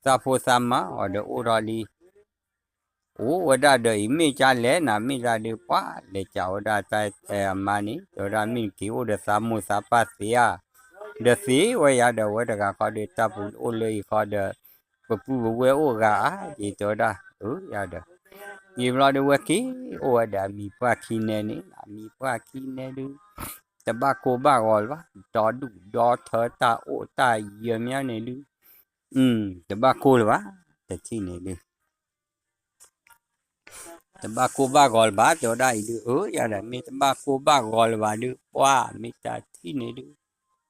သးဖိသးမါအီၤဒီးအိၣ်ထီၣ်လံ အိၣ်ဝဲဒၣ်ဒီးအံၤ မ့ၢ်ကၢ်လဲၣ်နၤ မ့ၢ်တၢ်ဒုး ပှၤလဲၤကးဝဲဒၣ်တၢ်အမါန့ၣ် တဲဝဲဒၣ်မ့ၢ်နက့ၤအိၣ်ဒီးသးမိၢ်သးပၢ်သ့ဧါ ဒီးသ့ဝဲယၤဒီး အဝဲတဂၤဃီဒီး တၢ်ပူၤအိၣ်လၢအံၤဃီဒီး ပပုၢ်ပဝဲၢ်အိၣ်ဂၤဧါ ယတဲဝဲဒၣ် အၢ ယၤဒီး ယံာ်ဘျီဒုး ဝဲက့ၤအိၣ်ဝဲဒီးအမံၤပှၢ်ခံနဲန့ၣ် အမံၤပှၢ်ခံနဲဒုး တဘၣ်ကိၢ်ဘၣ်ဂီၤလၢၤဘၣ် ဒီဒူၣ်ဒီထၢတၢ်အိၣ်တၢ်ယၢၤမးန့ၣ်ဒုး တဘၣ်ကိၢ်လၢၤဘၣ် တထံၣ်န့ၣ်ဒုး တဘၣ်ကိၢ်ဘၣ်ဂီၤလၢၤဘၣ် တဲဝဲဒၣ်အံၤဒုး အၢ ယၤဒီး မ့ၢ်တဘၣ်ကိၢ်ဘၣ်ဂီၤလၢၤဘၣ်ဒုး ပှၤမ့ၢ်တၢ်ထံၣ်န့ၣ်ဒုး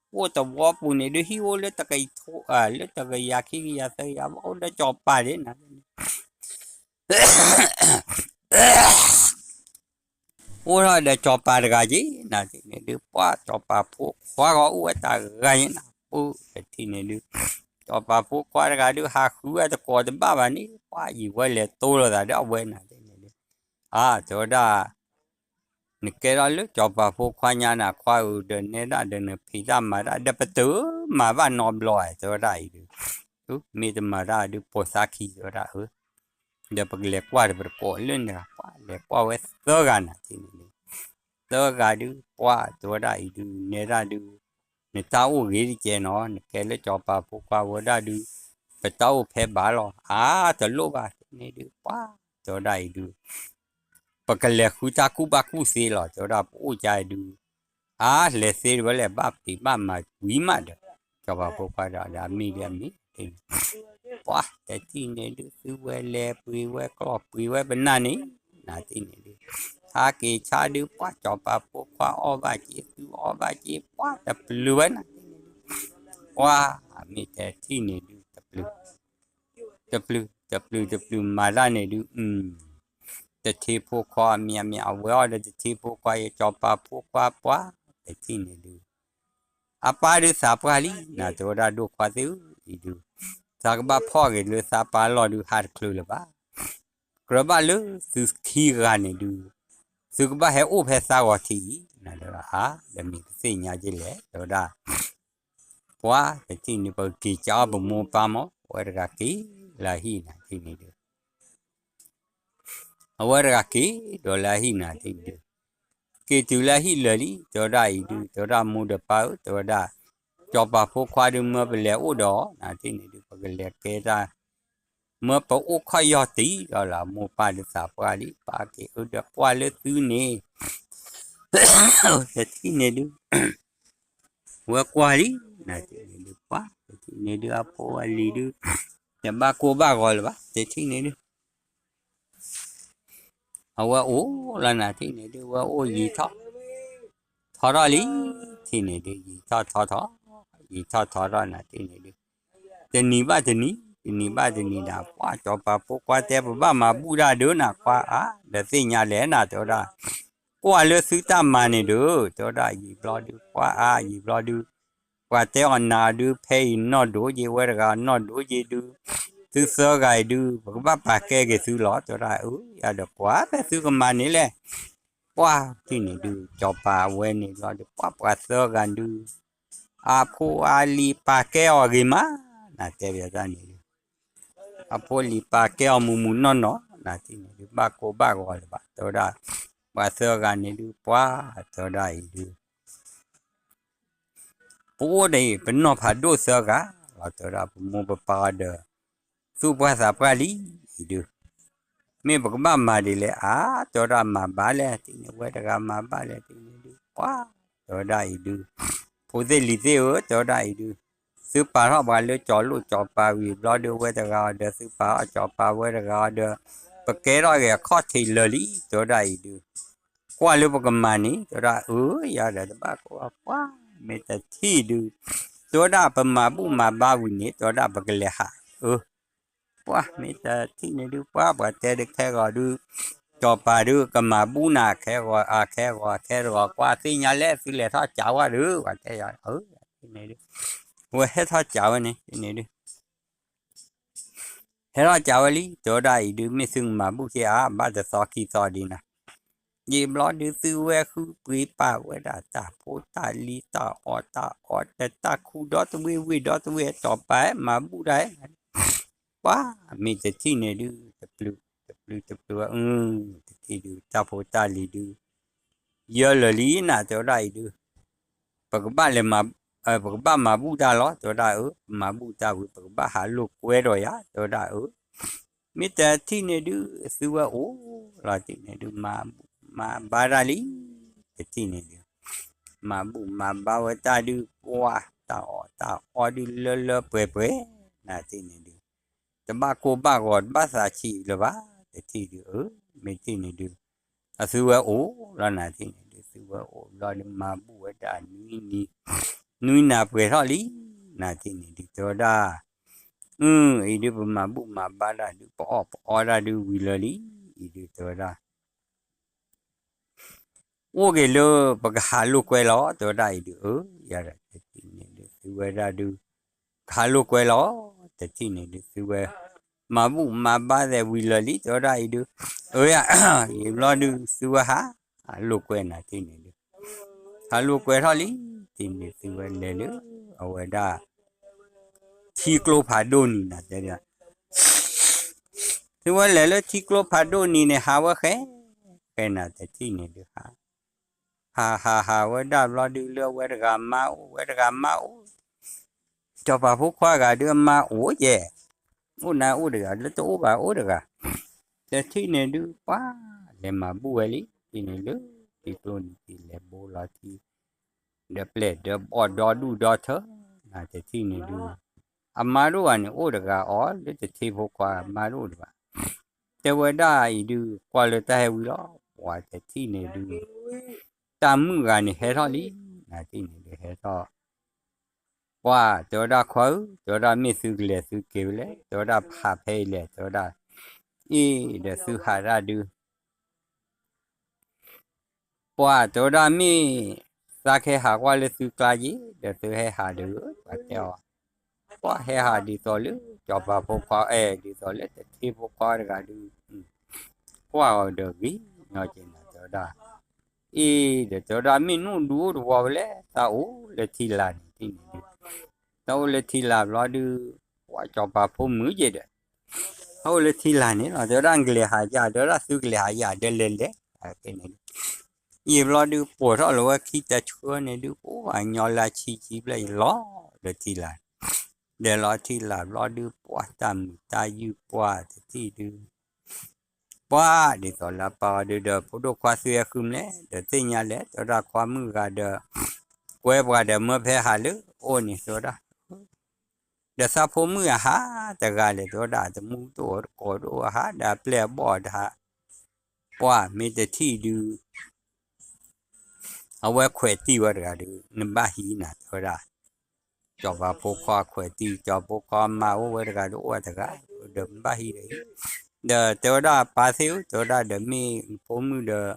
အိၣ်တဝီပူၤန့ၣ်ဒုး ဟံၣ်အိၣ်လၢတကထိ လၢတကယၤခံကယၤသၢကယၤ ဘၣ်အိၣ်ဒီးကၠီၤပၤဒၣ်နၤန့ၣ် အိၣ်ထီၣ်ဒီးစီၤပၤတဂၤက့ၤ နၤတထံၣ်န့ၣ်ဒုး ပှၢ်စီၤပၤဖိခွါဂီၤအိၣ်ဝဲတၢ်ဂၤယဲနၤ ပူတထံၣ်န့ၣ်ဒုး စီၤပၤဖိခွါတဂၤဒုး ဟးဃုဝဲတကိးတဘၣ်ဘၣ်န့ၣ် ပှၢ်ယံာ်ဝဲလဲၤတိလိာ်သးဒီးအဝဲနၤတထံၣ်န့ၣ်ဒုး အါ တဲဝဲဒၣ် နကဲထီၣ်လၢစီၤပၤဖိခွါညါနၤ ခွါဧၢ ဒီးနဲဒၣ်ဒီးနဖံးတၢ်မၤတၢ် ဒီးပတမၤဘၣ်နီတဘျီဧါ တဲဝဲဒၣ်အံၤဒုး မ့ၢ်တမၤတၢ်ဒုး ပိာ်သးခံ တဲဝဲဒၣ်အၢ ဒီးပကလဲၤကွၢ်တပတကိးလၢနဂၤ ပှၢ်လဲၤကွၢ်ဝဲသၢဂၤနၤတထံၣ်န့ၣ်ဒုး သၢဂၤဒုး ပှၢ်တဲဝဲဒၣ်အံၤဒုး နဲဒၣ်ဒုး နတၢ်အိၣ်ဂ့ၤတကဲနီၤ နကဲလၢစီၤပၤဖိခွါဝဲဒၣ်ဒုး ပတၢ်အိၣ်ဖဲဘၣ်လီၤ အါ တလိၣ်ဘၣ်တထံၣ်န့ၣ်ဒုး ပှၢ်တဲဝဲဒၣ်အံၤဒုး ပကလဲၤဃုတၢ်ကူၣ်ဘၣ်ကူၣ်သ့လီၤ တဲဝဲဒၣ် ပအိၣ်ကါအံၤဒုး အါ လဲၤသ့တဝဲလဲၣ် ဘၣ်ဖံးဘၣ်မၤဝံၤမးဒီး စီၤပၤဖိခွါဒီး ဒီးအမ့ၢ်ဒ်အမ့ၢ် ပှၢ်တထံၣ်န့ၣ်ဒုး သုဝဲလဲၤပှ့ၤဝဲကျီၢ်ပှ့ၤဝဲပနၢ်န့ၣ် နၤတထံၣ်န့ၣ်ဒုး ဟးက့ၤဆါဒုး ပှၢ်စီၤပၤဖိခွါအီၣ်ဘၣ်က့ၤ သုအီၣ်ဘၣ်က့ၤ ပှၢ်တပျုၤဝဲနၤတထံၣ်န့ၣ်ဒုး ပှၢ်မ့ၢ်တထံၣ်န့ၣ်ဒုး တပျုၤ တပျုၤ တပျုၤ တပျုၤမၤတၢ်န့ၣ်ဒုး တထ့ဖိခွါမ့ၢ်မ့ၢ် အဝဲအီၣ်ဒီးတထ့ဖိခွါ ယစီၤပၤဖိခွါ ပှၢ်တထံၣ်န့ၣ်ဒုး အပၢ်ဒုးသးပှၢ်လံ နၤတဲဝဲဒၣ်ဒိၣ်ခွါသ့ၣ်ဧၢ အံၤဒုး သးကဘၣ်ဖီၣ်က့ၤလၢသးပၢ်လီၢ်ဒုး ဟးတချုးလၢၤဘၣ် ကြၢးဘၣ်လၢသုခံဂၤန့ၣ်ဒုး သုကဘၣ်ဟဲအိၣ်ဖဲသးဂီၤထံးအံၤ နၤတဲဝဲဒၣ် အါ ဒီးမ့ၢ်ကသ့ၣ်ညါက့ၤလဲၣ် တဲဝဲဒၣ် ပှၢ်တထံၣ်န့ၣ် ပကက့ၤကးအီၣ်ပမိၢ်ပၢ်မး အဝဲတဂၤက့ၤလၢအဟံၣ်နၤတထံၣ်န့ၣ်ဒုး အဝဲတဂၤက့ၤဒီးလၢအဟံၣ်နၤတထံၣ်န့ၣ်ဒုး က့ၤတုၤလၢအဟံၣ်လၢာ်လံ တဲဝဲဒၣ်အံၤဒုး တဲဝဲဒၣ်မိၢ်ဒီးပၢ်ဧၢ တဲဝဲဒၣ် စီၤပၤဖိခွါဒုး မၢပလဲၤအိၣ်ဒီးနၤတထံၣ်န့ၣ်ဒုး ပကလဲၤကဲတၢ် မၢပအိၣ်ခီၣ်ယီၢ်တံၢ်ဒီးလၢမိၢ်ပၢ်ဒုးသးပှၢ်လံ ပၢ်က့ၤအၢဒီးကွၢ်လၢသုန့ၣ် တထံၣ်န့ၣ်ဒုး ဝဲကွၢ်လံ နၤတထံၣ်န့ၣ်ဒုး ပှၢ်တထံၣ်န့ၣ်ဒုး အဖိအလံၤဒုး တဘၣ်ကိၢ်ဘၣ်ဂီၤလၢၤဘၣ် တထံၣ်န့ၣ်ဒုး အဝဲအိၣ်လီၤနၤတထံၣ်န့ၣ်ဒုး ဝဲအိၣ်ယံာ်ထီၣ် ထီထီၣ်လံ တထံၣ်န့ၣ်ဒုး ယံာ်ထီၣ်ထီထီၣ် ယံာ်ထီၣ်ထီထီၣ်နၤတထံၣ်န့ၣ်ဒုး တနံၤဘၣ်တနံၤ တနံၤဘၣ်တနံၤဒၣ် ပှၢ်စီၤပၤဖိခွါတဲ ပဘၣ်မၤဘူၣ်တၢ်ဒုးနၤခွါအါ ဒီးသ့ၣ်ညါလဲၣ်နၤ တဲဝဲဒၣ် ကွၢ်လၢသုတၢ်မၤန့ၣ်ဒုး တဲဝဲဒၣ် ယံာ်ဘျီဒုး ပှၢ်အါ ယံာ်ဘျီဒုး ပှၤတဲအီၤနၤဒုး ဖဲအံၤနီၢ်ဒိၣ်က့ၤ ဝဲတဂၤနီၢ်ဒိၣ်က့ၤဒုး သုသၢဂၤအံၤဒုး ပကဘၣ်ပာ်ကဲက့ၤသုလီၤ တဲဝဲဒၣ် အၢ ယၤဒီးကွၢ်ဖဲသုကမၤန့ၣ်လဲၣ် ပှၢ်တထံၣ်န့ၣ်ဒုး စီၤပၤအဝဲန့ၣ်ဘျီဒုး ပှၢ်ပှၤသၢဂၤဒုး အဖိအလံၤပာ်ကဲအီၤဂ့ၤမး နၤတဲဘၣ်တၢ်န့ၣ်ဒုး အဖိအလံၤပာ်ကဲအီၤမုာ်မုာ်နီၢ်နီၢ် နၤတထံၣ်န့ၣ်ဒုး ဘၣ်ကိၢ်ဘၣ်ဂီၤလၢၤဘၣ် တဲဝဲဒၣ် ပှၤသၢဂၤန့ၣ်ဒုး ပှၢ်တဲဝဲဒၣ်အံၤဒုး ပအိၣ်ဒီးအံၤ ပနီၢ်ဖးဒိၣ်သၢဂၤလီၤ တဲဝဲဒၣ် ပမိၢ်ပပၢ်အီၤဒီး သူၣ်ပှၢ်သးပှၢ်လံ အံၤဒုး မ့ၢ်ပကဘၣ်မၤဒ်လဲၣ် အါ တဲဝဲဒၣ်မၤဘၣ်လဲၣ် တထံၣ်န့ၣ် ဝဲတဂၤမၤဘၣ်လဲၣ် တထံၣ်န့ၣ်ဒုး ပှၢ်တဲဝဲဒၣ်အံၤဒုး ဖိသ့ၣ်လံၤသ့ၣ်ဧၢ တဲဝဲဒၣ်အံၤဒုး သုပာ်ထီၣ်ပှၤလၢစီၤလိၣ်စီၤပၤဝံၤဘျီဒုး ဝဲတဂၤအီၤဒီး သုပာ်ထီၣ်စီၤပၤဝဲတဂၤအီၤဒီး ပကဲထီၣ်က့ၤအခီၣ်ထံးလၢာ်လံ တဲဝဲဒၣ်အံၤဒုး ကွၢ်လၢပကမၤန့ၣ် တဲဝဲဒၣ် အၢ ယၤဒီးတဘၣ်ကိၢ်ဘၣ် ပှၢ်မ့ၢ်တထံၣ်ဒုး တဲဝဲဒၣ်ပမၤဘူၣ်မၤဘါဝံၤန့ၣ် တဲဝဲဒၣ်ပကလဲၤဟး အၢ ပှၢ်မ့ၢ်တထံၣ်န့ၣ်ဒုး ပှၢ်ပှၤတဲဒုးခဲဂီၤဒုး စီၤပၤဒုးကမၤဘူၣ်နၤခဲဂီၤ အခဲဂီၤ အခဲတဂီၤ ကွၢ်သ့ၣ်ညါလဲၣ် သုလဲၤထီၣ်ကးဝဲဒုး ပှၤတဲယၤ အၢ တထံၣ်န့ၣ်ဒုး ဝဲဟဲထီၣ်ကးဝဲန့ၣ် တထံၣ်န့ၣ်ဒုး ဟဲထီၣ်ကးဝဲလံ တဲဝဲဒၣ်အံၤဒုး မ့ၢ်သုကမၤဘူၣ်က့ၤအါ ဘၣ်တသီခံသီဒံးနၤ ယံာ်ဘျီဒုး သုဝဲဃုပှ့ၤပာ်ဝဲဒၣ်တၢ်ဖိတၢ်လံၤ တၢ်အီၣ်တၢ်အီ တၢ်ခူဒီတဝ့ၢ်ဝ့ၢ်ဒီတဝ့ၢ် စီၤပၤမၤဘူၣ်တၢ် ပှၢ်မ့ၢ်တထံၣ်န့ၣ်ဒုး တပျုၤ တပျုၤ တပျုၤ အၢ တထံၣ်ဒုး တၢ်ဖိတၢ်လံၤဒုး ယၢလၢာ်လံနၤ တဲဝဲဒၣ်အံၤဒုး ပကဘၣ်လဲၤမၤ ပကဘၣ်မၤဘူၣ်တၢ်လီၤ တဲဝဲဒၣ်အၢ ပမၤဘူၣ်တၢ်ဝံၤ ပကဘၣ်ဟးလိာ်ကွဲဒီးယၤ တဲဝဲဒၣ်အၢ မ့ၢ်တထံၣ်န့ၣ်ဒုး သုဝဲအိၣ်လီၤတထံၣ်န့ၣ်ဒုး မၤဘူၣ်မၤဘါတၢ်လံ တထံၣ်န့ၣ်ဒုး မၤဘူၣ်မၤဘါဝဲတၢ်ဒုး ပှၢ်တၢ်အီၣ်တၢ်အီဒုးလၢလၢပှဲၤပှဲၤ နၤတထံၣ်န့ၣ်ဒုး တဘၣ်ကိၢ်ဘၣ်ဂီၤတဘၣ်သးဆံးလၢၤဘၣ် တထံၣ်ဒုး အၢ မ့ၢ်တထံၣ်န့ၣ်ဒုး အသုဝဲအိၣ်လီၤနၤတထံၣ်န့ၣ်ဒုး သုဝဲအိၣ်ဘျီဒုး မၤဘူၣ်ဝဲဒၣ်နွံနံၤ နွံနၤပှဲၤထီၣ်လံ နၤတထံၣ်န့ၣ်ဒုး တဲဝဲဒၣ် အၢ အံၤဒုး ပမၤဘူၣ်မၤဘါတၢ်ဒုး ပအီၣ်ပအီတၢ်ဒုးဝံၤလၢာ်လံ အံၤဒုး တဲဝဲဒၣ် အိၣ်က့ၤလၢပကဟးလိာ်ကွဲလီၤ တဲဝဲဒၣ်အံၤဒုး, အၢ ယၤဒီးတထံၣ်န့ၣ်ဒုး သုဝဲဒၣ်ဒုး ကဟးလိာ်ကွဲလီၤ, တထံၣ်န့ၣ်ဒုး သုဝဲ မၤဘူၣ်မၤဘါသဲးဝံၤလၢာ်လံ တဲဝဲဒၣ်အံၤဒုး, အၢ ယံာ်ဘျီဒုး သုဝဲဟး ဟးလိာ်ကွဲနၤတထံၣ်န့ၣ်ဒုး ဟးလိာ်ကွဲထီၣ်လံ, တထံၣ်န့ၣ် သုဝဲလဲၤလၢ အဝဲဒၣ် ထံကျိဖးဒိၣ်နံၤနၤတဲဒၣ် သုဝဲလဲၤလၢထံကျိဖးဒိၣ်နံၤန့ၣ် ဟးဝဲဃဲ ဃဲနၤတထံၣ်န့ၣ်ဒုး ဟး ဟးဟးဟးဝဲဒၣ်ဘျီဒုး လၢအဝဲတဂၤမါအိၣ် ဝဲတဂၤမါအိၣ်, စီၤပၤဖိခွါဂၤဒုးအမါအိၣ်ယဲၢ်, အိၣ်နၤအိၣ်တဂၤ လၢတအိၣ်ဘၣ်အိၣ်တဂၤ, တထံၣ်န့ၣ်ဒုး ပှၤလဲၤမၤဘူၣ်ဝဲလံ, တထံၣ်န့ၣ်လၢ ထံကျိန့ၣ် တထံၣ်လဲၤဘိလီၤထံ ဒီးပျဲၢ်ဒီးဘီၣ်ဒီဒူၣ်ဒီထၢ, နတထံၣ်န့ၣ်ဒုး အမါဒိၣ်ဂၤန့ၣ် အိၣ်တဂၤအီၤ လၢတထံဖိခွါ မါဒိၣ်တဂၤ, တဲဝဲဒၣ်အံၤဒုး ကွၢ်လၢတၢ်ဟဲဝံၤလီၤ, ပှၤတထံၣ်န့ၣ်ဒုး တၢ်မုၣ်ဂၤန့ၣ်ဟဲထီၣ်လံ, နတထံၣ်န့ၣ်ဒုးဟဲထီၣ်, ပှၤတဲဝဲဒၣ်ခွါဧၢ, တဲဝဲဒၣ်မ့ၢ်သုကလဲၤသုက့ၤဝဲလဲၣ်, တဲဝဲဒၣ်ဖးဖဲအံၤလဲၣ်, တဲဝဲဒၣ်, အ့ၣ် ဒီးသုဟးဒၣ်ဒုး ပှၤတဲဝဲဒၣ်မ့ၢ် သးကဟဲဟးကွၢ်လၢသုကျါယ့ၣ်, ဒီးသုဟဲဟးဒုး ပှၤတဲအီၤ, ပှၤဟဲဟးဒ်သိးလၢ စီၤပၤဖိခွါအဲၣ် ဒ်သိးလၢတထံဖိခွါတဂၤဒုး, ကွၢ်အီၤဒီးဂ့ၤညီက့ၤနၤတဲဝဲဒၣ်, အ့ၣ် ဒီးတဲဝဲဒၣ်မ့ၢ်နအိၣ်ဒူအိၣ်တဝီဖဲလဲၣ်, သးအိၣ်လၢထံလာ်န့ၣ် တထံၣ်န့ၣ်ဒုး, သးအိၣ်လၢထံလာ်ဘျီဒုး, ပှၤစီၤပၤဖိမုၣ်ယ့ၣ်ဒီး သးအိၣ်လၢထံလာ်န့ၣ်လီၤ, တဲဝဲဒၣ်ကလဲၤဟးယၤ, တဲဝဲဒၣ်သုကလဲၤဟးယၤ ဒီးလဲၤလဲၤ, ယံာ်ဘျီဒုး ပိာ်ထီၣ်လီၤဝဲခံတဆှၢန့ၣ်ဒုး ပှၤညီလၢဆံဆံဘျဲၣ်ယလီၤ လၢထံလာ်, ဒီးလီၤထံလာ်ဘျီဒုး ပှၤတၢ်မုာ်တၢ်ယုၢ်ပှၤတထံၣ်ဒုး ပှၤဒ်သိးလၢပၢ်အီၤဒုး ဒီးဖိဒိၣ်ခွါသုဟဲဃုမလဲၣ်, ဒီးသ့ၣ်ညါလဲၣ်, တဲဝဲဒၣ်ခွါမုၣ်ဂၤဒီး ကွဲပှၤဒီးမၢဖဲဟးလၢအိၣ်န့ၣ် တဲဝဲဒၣ် ဒီးသးဖိမုၣ်အဟးတဂၤလဲၣ်, တဲဝဲဒၣ် တမူတအိၣ်တကိးတအိၣ်အဟး ဒီးအပျဲၢ်အဘီၣ်တဟး, ပှၤမ့ၢ်တထံၣ်ဒုး အဝဲခွဲးတံၢ်ဝဲတဂၤဒုး နဘၣ်ဟံးနၤ တဲဝဲဒၣ်, စီၤပၤဖိခွါခွဲးတံၢ် စီၤပၤဖိခွါမါအိၣ်ဝဲတဂၤဒုး အိၣ်ဝဲတဂၤ, ဒီးနဘၣ်ဟံးဒီး ဒီးတဲဝဲဒၣ်ပၢ်သ့ၣ်ဧၢ, တဲဝဲဒၣ်ဒီးမ့ၢ်နဖိမုၣ်ဒီး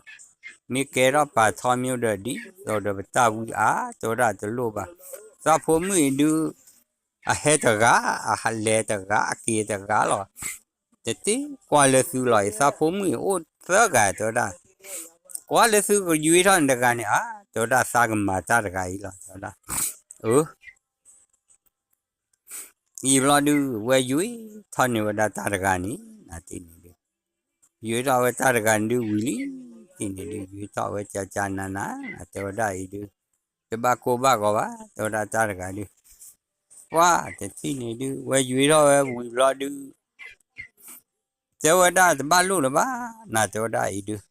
မ့ၢ်ကဲထီၣ်ပာ်ထီမ့ၢ်ဒီးဒ်သိးဒီးပတၢ်ဝံအါ, တဲဝဲဒၣ်တလိၣ်ဘၣ်, သးဖိမုၣ်အံၤဒုး အဟဲတဂၤ, အလဲၤတဂၤ, အက့ၤတဂၤလီၤ. တသ့ကွၢ်လၢသုလီၤအံၤ, သးဖိမုၣ်အံၤအိၣ်သၢဂၤ တဲဝဲဒၣ်, ကွၢ်လၢသုကယွ့ထီၣ်န့ၣ်တဂၤန့ၣ်ဧါ, တဲဝဲဒၣ်သးကမၤတၢ်တဂၤအံၤလီၤ တဲဝဲဒၣ်, အၢ ယံာ်ဘျီဒုး ဝဲယွ့ထီၣ်န့ၢ်ဝဲဒၣ်တၢ်တဂၤန့ၣ် နတထံၣ်န့ၣ်ဒုး, ယွ့ထီၣ်ဝဲတၢ်တဂၤန့ၣ်ဒုးဝံၤလံ, တထံၣ်န့ၣ်ဒုး ယွ့ထီၣ်ဝဲကကနန, နတဲဝဲဒၣ်အံၤဒုး, တဘၣ်ကိၢ်ဘၣ်ဂီၤဘၣ် တဲဝဲဒၣ်တၢ်တဂၤဒုး, ပှၤတထံၣ်န့ၣ်ဒုး ဝဲယွ့ထီၣ်ဝဲဝံၤဘျီဒုး တဲဝဲဒၣ်တဘၣ်လိၣ်လၢၤဘၣ်, နတဲဝဲဒၣ်အံၤဒုး,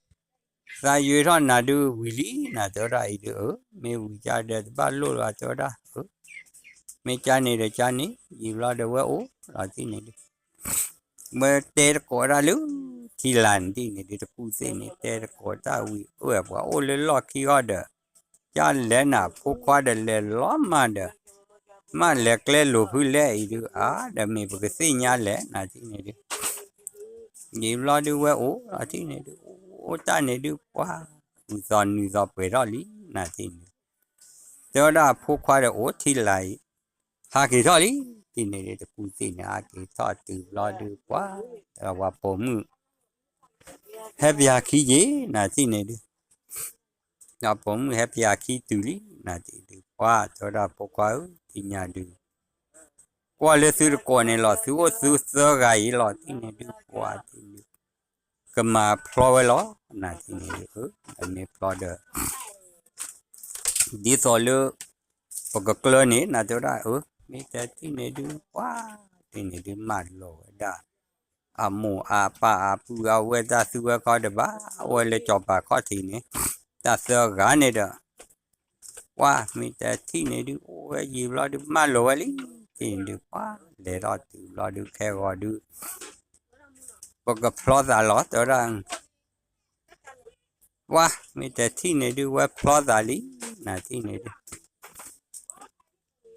သးယွ့ထီၣ်နၤဒုးဝံၤလံ နတဲဝဲဒၣ်အံၤဒုး, အၢ မ့ၢ်ဝံၤကဒီးတဘၣ်လိၣ်လၢၤဘၣ် တဲဝဲဒၣ်, မ့ၢ်ကန့ၣ်ဒီးကန့ၣ် ယံာ်ဘျီဒီးဝဲအိၣ်လီၤတထံၣ်န့ၣ်ဒုး, ဝဲတဲတကိးဒၣ်လၢ ထံလာ်န့ၣ်ဒုး တကူၣ်သ့ၣ်န့ၣ် တဲတကိးတၢ်ဝံၤ အၢၣ်ပှၤအိၣ်လၢလီၢ်ခံဂီၢ်ဒီး ကလဲၤနၤဖိခွါဒီးလဲၤလီၤမးဒီး မ့ၢ်လဲၤကျဲလိာ်ဖုလဲၣ်အံၤဒုး အါ ဒီးမ့ၢ်ပကသ့ၣ်ညါလဲၣ် နတထံၣ်န့ၣ်ဒုး, ယံာ်ဘျီဒုးဝဲအိၣ်လီၤတထံၣ်န့ၣ်ဒုး အိၣ်တၢ်န့ၣ်ဒုး ပှၤ ဝံၤသီနုၤသီပှဲၤထီၣ်လံ နတထံၣ်န့ၣ်, တဲဝဲဒၣ်အဖိခွါဒီးအိၣ်ထံလာ်အံၤ, ဟးက့ၤထီၣ်လံ တထံၣ်န့ၣ်ဒုး တကူၣ်သ့ၣ်န့ၣ် ဟးက့ၤထီၣ်တုၤဘျီဒုး ပှၤ တဂၤပှၤပိာ်မုၣ် ဟဲပၠးခံယ့ၣ် နတထံၣ်န့ၣ်ဒုး ဒီးပိာ်မုၣ်ဟဲပၠးခံတုၤလံ နတထံၣ်ဒုး ပှၤ တဲဝဲဒၣ်ဖိခွါဧၢ တထံၣ်ညါဒုး ကွၢ်လၢသုတကိးန့ၣ်လီၤ သုအိၣ်သုသၢဂၤအံၤလီၤ တထံၣ်န့ၣ်ဒုး ပှၤတထံၣ်န့ၣ်ဒုး ကမၤဖျီဝဲလီၤ နတထံၣ်န့ၣ်ဒုး အၢ မ့ၢ်ဖျီဒီး ဒ်သိးလၢ ပကကျၢန့ၣ် နတဲဝဲဒၣ် အၢ မ့ၢ်တထံၣ်န့ၣ်ဒုး ပှၤ တထံၣ်န့ၣ်ဒုး မၢလီၤဝဲဒၣ် အမိၢ်အပၢ်အပုၢ်အဝဲၢ်တၢ်သူဝဲခီတဘၣ် အဝဲလၢစီၤပၤခီၣ်ထံးန့ၣ် တၢ်သၢဂၤန့ၣ်ဒီး ပှၤ မ့ၢ်တထံၣ်န့ၣ်ဒုး အိၣ်ဝဲယံာ်ဘျီဒုး မၢလီၤဝဲလံ တထံၣ်န့ၣ်ဒုး ပှၤ လဲၤထီၣ်တုၤဘျီဒုး ခဲဂီၤဒုး ပကဖျီသးလီၤ တဲဝဲဒၣ် ပှၤ မ့ၢ်တထံၣ်န့ၣ်ဒုး ဝဲဖျီသးလံ နတထံၣ်န့ၣ်ဒုး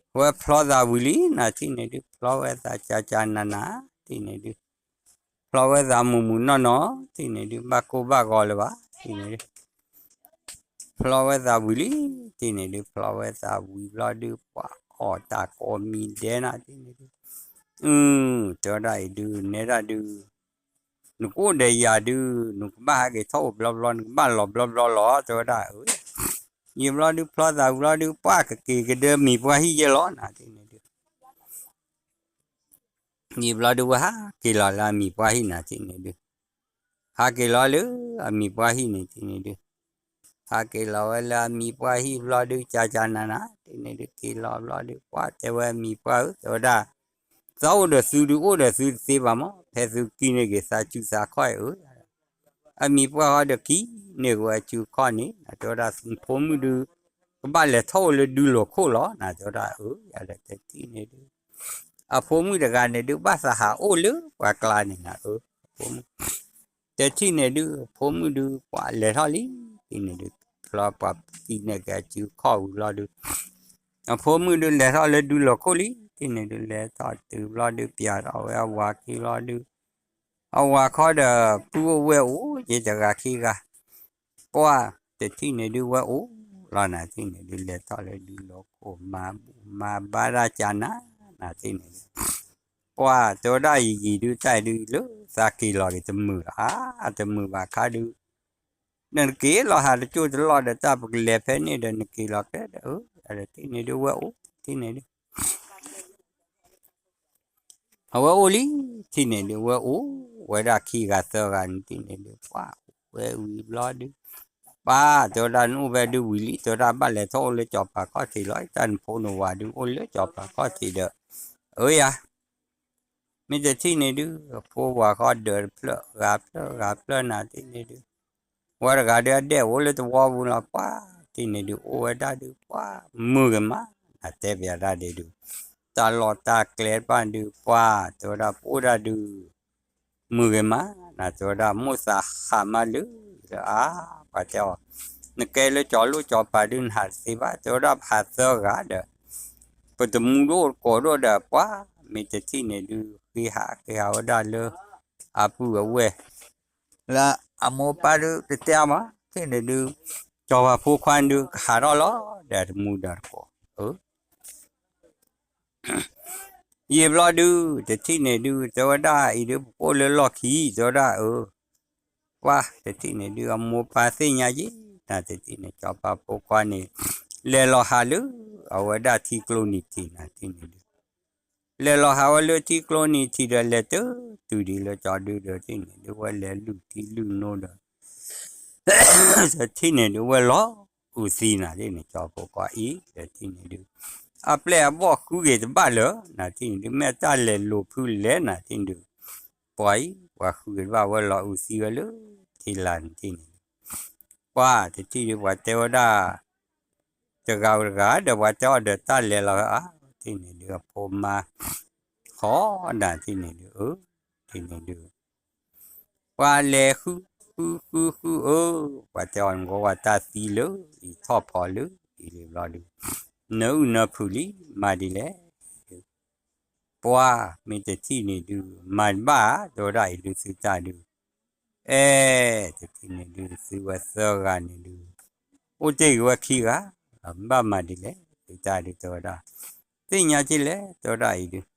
ဝဲဖျီသးဝံၤလံ နတထံၣ်န့ၣ်ဒုး ဖျီဝဲသးကကနန တထံၣ်န့ၣ်ဒုး ဖျီဝဲသးမုၢ်မုၢ်နီၢ်နီၢ် တထံၣ်န့ၣ်ဒုး ဘၣ်ကိၢ်ဘၣ်ဂီၤလၢၤဘၣ် တထံၣ်န့ၣ်ဒုး ဖျီဝဲသးဝံၤလံ, ထံၣ်န့ၣ်ဒုး ဖျီဝဲသးဝံၤဘျီဒုး ပှၤအီၣ်တၢ်ကိးမံၤဒဲးနၤ ထံၣ်န့ၣ်ဒုး, အု တဲဝဲဒၣ်အံၤဒုး နဲဒၣ်ဒုး နကအိၣ်ဒီးယၤဒုး နကဘၣ်ဟးက့ၤထီၣ်အိၣ်ဘျီဘျီ နကဘၣ်လီၤဘျီဘျီလီၤ တဲဝဲဒၣ်အၢ, ယံာ်ဘျီဒုး ဖျီသးဝံၤဘျီဒုး ပှၤကက့ၤကဒၢမံၤပှၢ်ဟံၣ်ယဲလီၤ နၤ ထံၣ်န့ၣ်ဒုး ယံာ်ဘျီဒုး ဝဲဟးက့ၤလီၤလၢအမံၤပှၢ်ဟံၣ်နၤ ထံၣ်န့ၣ်ဒုး, ဟးက့ၤလီၤလၢအမံၤပှၢ်ဟံၣ်န့ၣ် ထံၣ်န့ၣ်ဒုး, ဟးက့ၤလီၤဝဲလၢအမံၤပှၢ်ဟံၣ်ဘျီဒုး ကၢ်ကၢ်နၤနၤ ထံၣ်န့ၣ်ဒုး က့ၤလီၤဘျီဒုး ပှၤတဲဝဲအမံၤပှၢ်ဧၢ တဲဝဲဒၣ်, သးအိၣ်ဒီးသုဒုး အိၣ်ဒီးသုတသ့ဘၣ်မး ဖဲသုကံၣ်န့ၢ်က့ၤသးစုသးခီၣ်အံၤဧၢ, အမံၤပှၢ်ဃီဒီးကံၣ်န့ၢ်က့ၤဝဲစုခီၣ်န့ၣ် နၤ တဲဝဲဒၣ် သုဖိမုၣ်ဒုး ကဘၣ်လဲၤထီၣ်အိၣ်လၢဒုလီၤခိၣ်လီၤ နၤ တဲဝဲဒၣ်အၢ, ယၤဒီးတထံၣ်န့ၣ်ဒုး အဖိမုၣ်တဂၤန့ၣ်ဒုး ဘၣ်သးဟးအိၣ်လၢပှၤကျါန့ၣ်နၤဧၢ, အဖိမုၣ် တထံၣ်န့ၣ်ဒုး အဖိမုၣ်ဒုး ပှၤလဲၤထီၣ်လံ ထံၣ်န့ၣ်ဒုး ဖျီပှၤကံၣ်န့ၢ်က့ၤအစုခီၣ်ဝံၤဘျီဒုး အဖိမုၣ်ဒုး လဲၤထီၣ်လၢဒုလီၤခိၣ်လံ ထံၣ်န့ၣ်ဒုး လဲၤထီၣ်တုၤဘျီဒုး ပျဲထီၣ်ဝဲအဝၤခံဘျီဒုး အဝၤခီဒီး ပုၢ်အိၣ်ဝဲၢ်အိၣ် ယဲတဂၤခံဂၤ ပှၤတထံၣ်န့ၣ်ဒုး ဝဲအိၣ်လီၤနၤ ထံၣ်န့ၣ်ဒုး လဲၤထီၣ်လၢဒုလီၤခိၣ် မၤဘူၣ်မၤဘါတၢ်ကၢ်နၤ နၤ ထံၣ်န့ၣ်ဒုး ပှၤတဲဝဲဒၣ်ယံာ်ယံာ်ဒုး တၢ်ဒုးလၢသးက့ၤလီၤက့ၤတမုာ်လီၤ အါ တမုာ်ဘၣ်ခါဒုး နက့ၤလီၤဟးတကၠိၢ်တလီၢ်ဒီး တၢ်ပကလဲၤဖဲန့ၣ်ဒီး နက့ၤလီၤကျဲဒီး အၢ ထံၣ်န့ၣ်ဒုး ဝဲအိၣ် ထံၣ်န့ၣ်ဒုး အဝဲအိၣ်လံ ထံၣ်န့ၣ်ဒုး ဝဲအိၣ်ဝဲဒၣ်ခံဂၤသၢဂၤန့ၣ် ထံၣ်န့ၣ်ဒုး ပှၤအိၣ်ဝဲဝံၤဘျီဒုး ပှၤတဲဝဲဒၣ် နအိၣ်ဖဲဒုးဝံၤလံ တဲဝဲဒၣ် ဘၣ်လဲၤထီၣ်အိၣ်လၢစီၤပၤခီၣ်ထံးလီၤ တၢ်နဖိနဝၤဒုး အိၣ်လၢစီၤပၤခီၣ်ထံးဒီး အၢယၤ မ့ၢ်တထံၣ်န့ၣ်ဒုး အဖိဝၤဃီဒၢးတဖျၢၣ် ဂၤဖျၢၣ် ဂၤဖျၢၣ်နၤ ထံၣ်န့ၣ်ဒုး ဝဲတဂၤဒုး အဒဲၣ်အိၣ်လၢသဝီပူၤလီၤ ပှၤ ထံၣ်န့ၣ်ဒုး အိၣ်ဝဲဒၣ်ဒုး ပှၤ မုာ်ဂ့ၤမး နၤ တဲပယၤတၢ်ဒဲးဒုး တၢ်လီၢ်တၢ်ကျဲတဖၣ်ဒုး ပှၤ တဲဝဲဒၣ် ပအိၣ်ဒၣ်ဒုး မုာ်ဂ့ၤမး နၤ တဲဝဲဒၣ် မိၣ်သးဟးမးလၢ လၢအါ ပှၤတဲအီၤ နကဲလၢစီၤလိၣ်စီၤပၤဒုး နဟးတသ့ဘၣ် တဲဝဲဒၣ် ပဟးသၢဂၤဒီး ပတမူဒိၣ်ကိးဒိၣ်ဒီး ပှၤ မ့ၢ်တထံၣ်န့ၣ်ဒုး ဃ့ဟးဃ့ဟးဝဲဒၣ်လၢ အပုၢ်အဝဲၢ် လၢအမိၢ်ပၢ်ဒုး တတဲအီၤမး ထံၣ်န့ၣ်ဒုး စီၤပၤဖိခွါဒုး ကဟးထီၣ်လီၤ ဒီးတမူဒီးတကိး အၢ ယံာ်ဘျီဒုး တထံၣ်န့ၣ်ဒုး တဲဝဲဒၣ်အံၤဒုး ပကအိၣ်လၢလီၢ်ခံ တဲဝဲဒၣ်အၢ ပှၤ တထံၣ်န့ၣ်ဒုး အမိၢ်ပၢ်သ့ၣ်ညါယ့ၣ် နၤ တထံၣ်န့ၣ် စီၤပၤဖိခွါန့ၣ် လဲၤလီၤဟးလၢ အဝဲဒၣ်ထံကျိနံၤထံး နၤ ထံၣ်န့ၣ်ဒုး လဲၤလီၤဟးဝဲလၢထံကျိနံၤထံးဒီး လဲၤတတုၤဒံးလၢကၠီဒုဒီး ထံၣ်န့ၣ်ဒုး ဝဲလဲၤလုၢ်ထံလုၢ်နိဒီး တထံၣ်န့ၣ်ဒုး ဝဲလီၤအုးသံနၤ ထံၣ်န့ၣ် စီၤဖိခွါအံၤ ဒီးထံၣ်န့ၣ်ဒုး အပျဲၢ်အဘီၣ်ဃုဂ့ၤတဘၣ်လၢ နၤ ထံၣ်န့ၣ်ဒုး မ့ၢ်အတၢ်လဲၤလိာ်ဖုလဲၣ် နၤ ထံၣ်န့ၣ်ဒုး ပှၤအံၤ ပှၤဃုဂ့ၤတဘၣ် ဝဲလီၤအုးသံဝဲလၢ ထံလာ်န့ၣ် ထံၣ်န့ၣ်ဒုး ပှၤ တထံၣ်ဒုး ပှၤတဲဝဲဒၣ် တဂၤဝဲတဂၤဒီး ပှၤတဲအီၤဒီး တၢ်လဲၤလီၤဧါ ထံၣ်န့ၣ်ဒုး အဖိမါ ဃီဒၣ် ထံၣ်န့ၣ်ဒုး အၢ ထံၣ်န့ၣ်ဒုး ပှၤလဲၤဃု ဃု ဃု ဃု အၢ ပှၤတဲအီၤ နကဝၤတၢ်သံလၢ အံၤထီၣ်ဖီလၢ အံၤလံဘျီဒုး နအုၣ်နဖုးလံ မၤဒ်လဲၣ် ပှၤ မ့ၢ်တထံၣ်န့ၣ်ဒုး မၤတဘၣ် တဲဝဲဒၣ်အံၤဒုး သုတၢ်ဒုး အဲ တထံၣ်န့ၣ်ဒုး သုဝဲသၢဂၤန့ၣ်ဒုး အိၣ်တ့ၢ်က့ၤဝဲခံဂၤ ဘၣ်မၤဒ်လဲၣ် သုတၢ်ဒုး တဲဝဲဒၣ် သ့ၣ်ညါက့ၤလဲၣ် တဲဝဲဒၣ်အံၤဒုး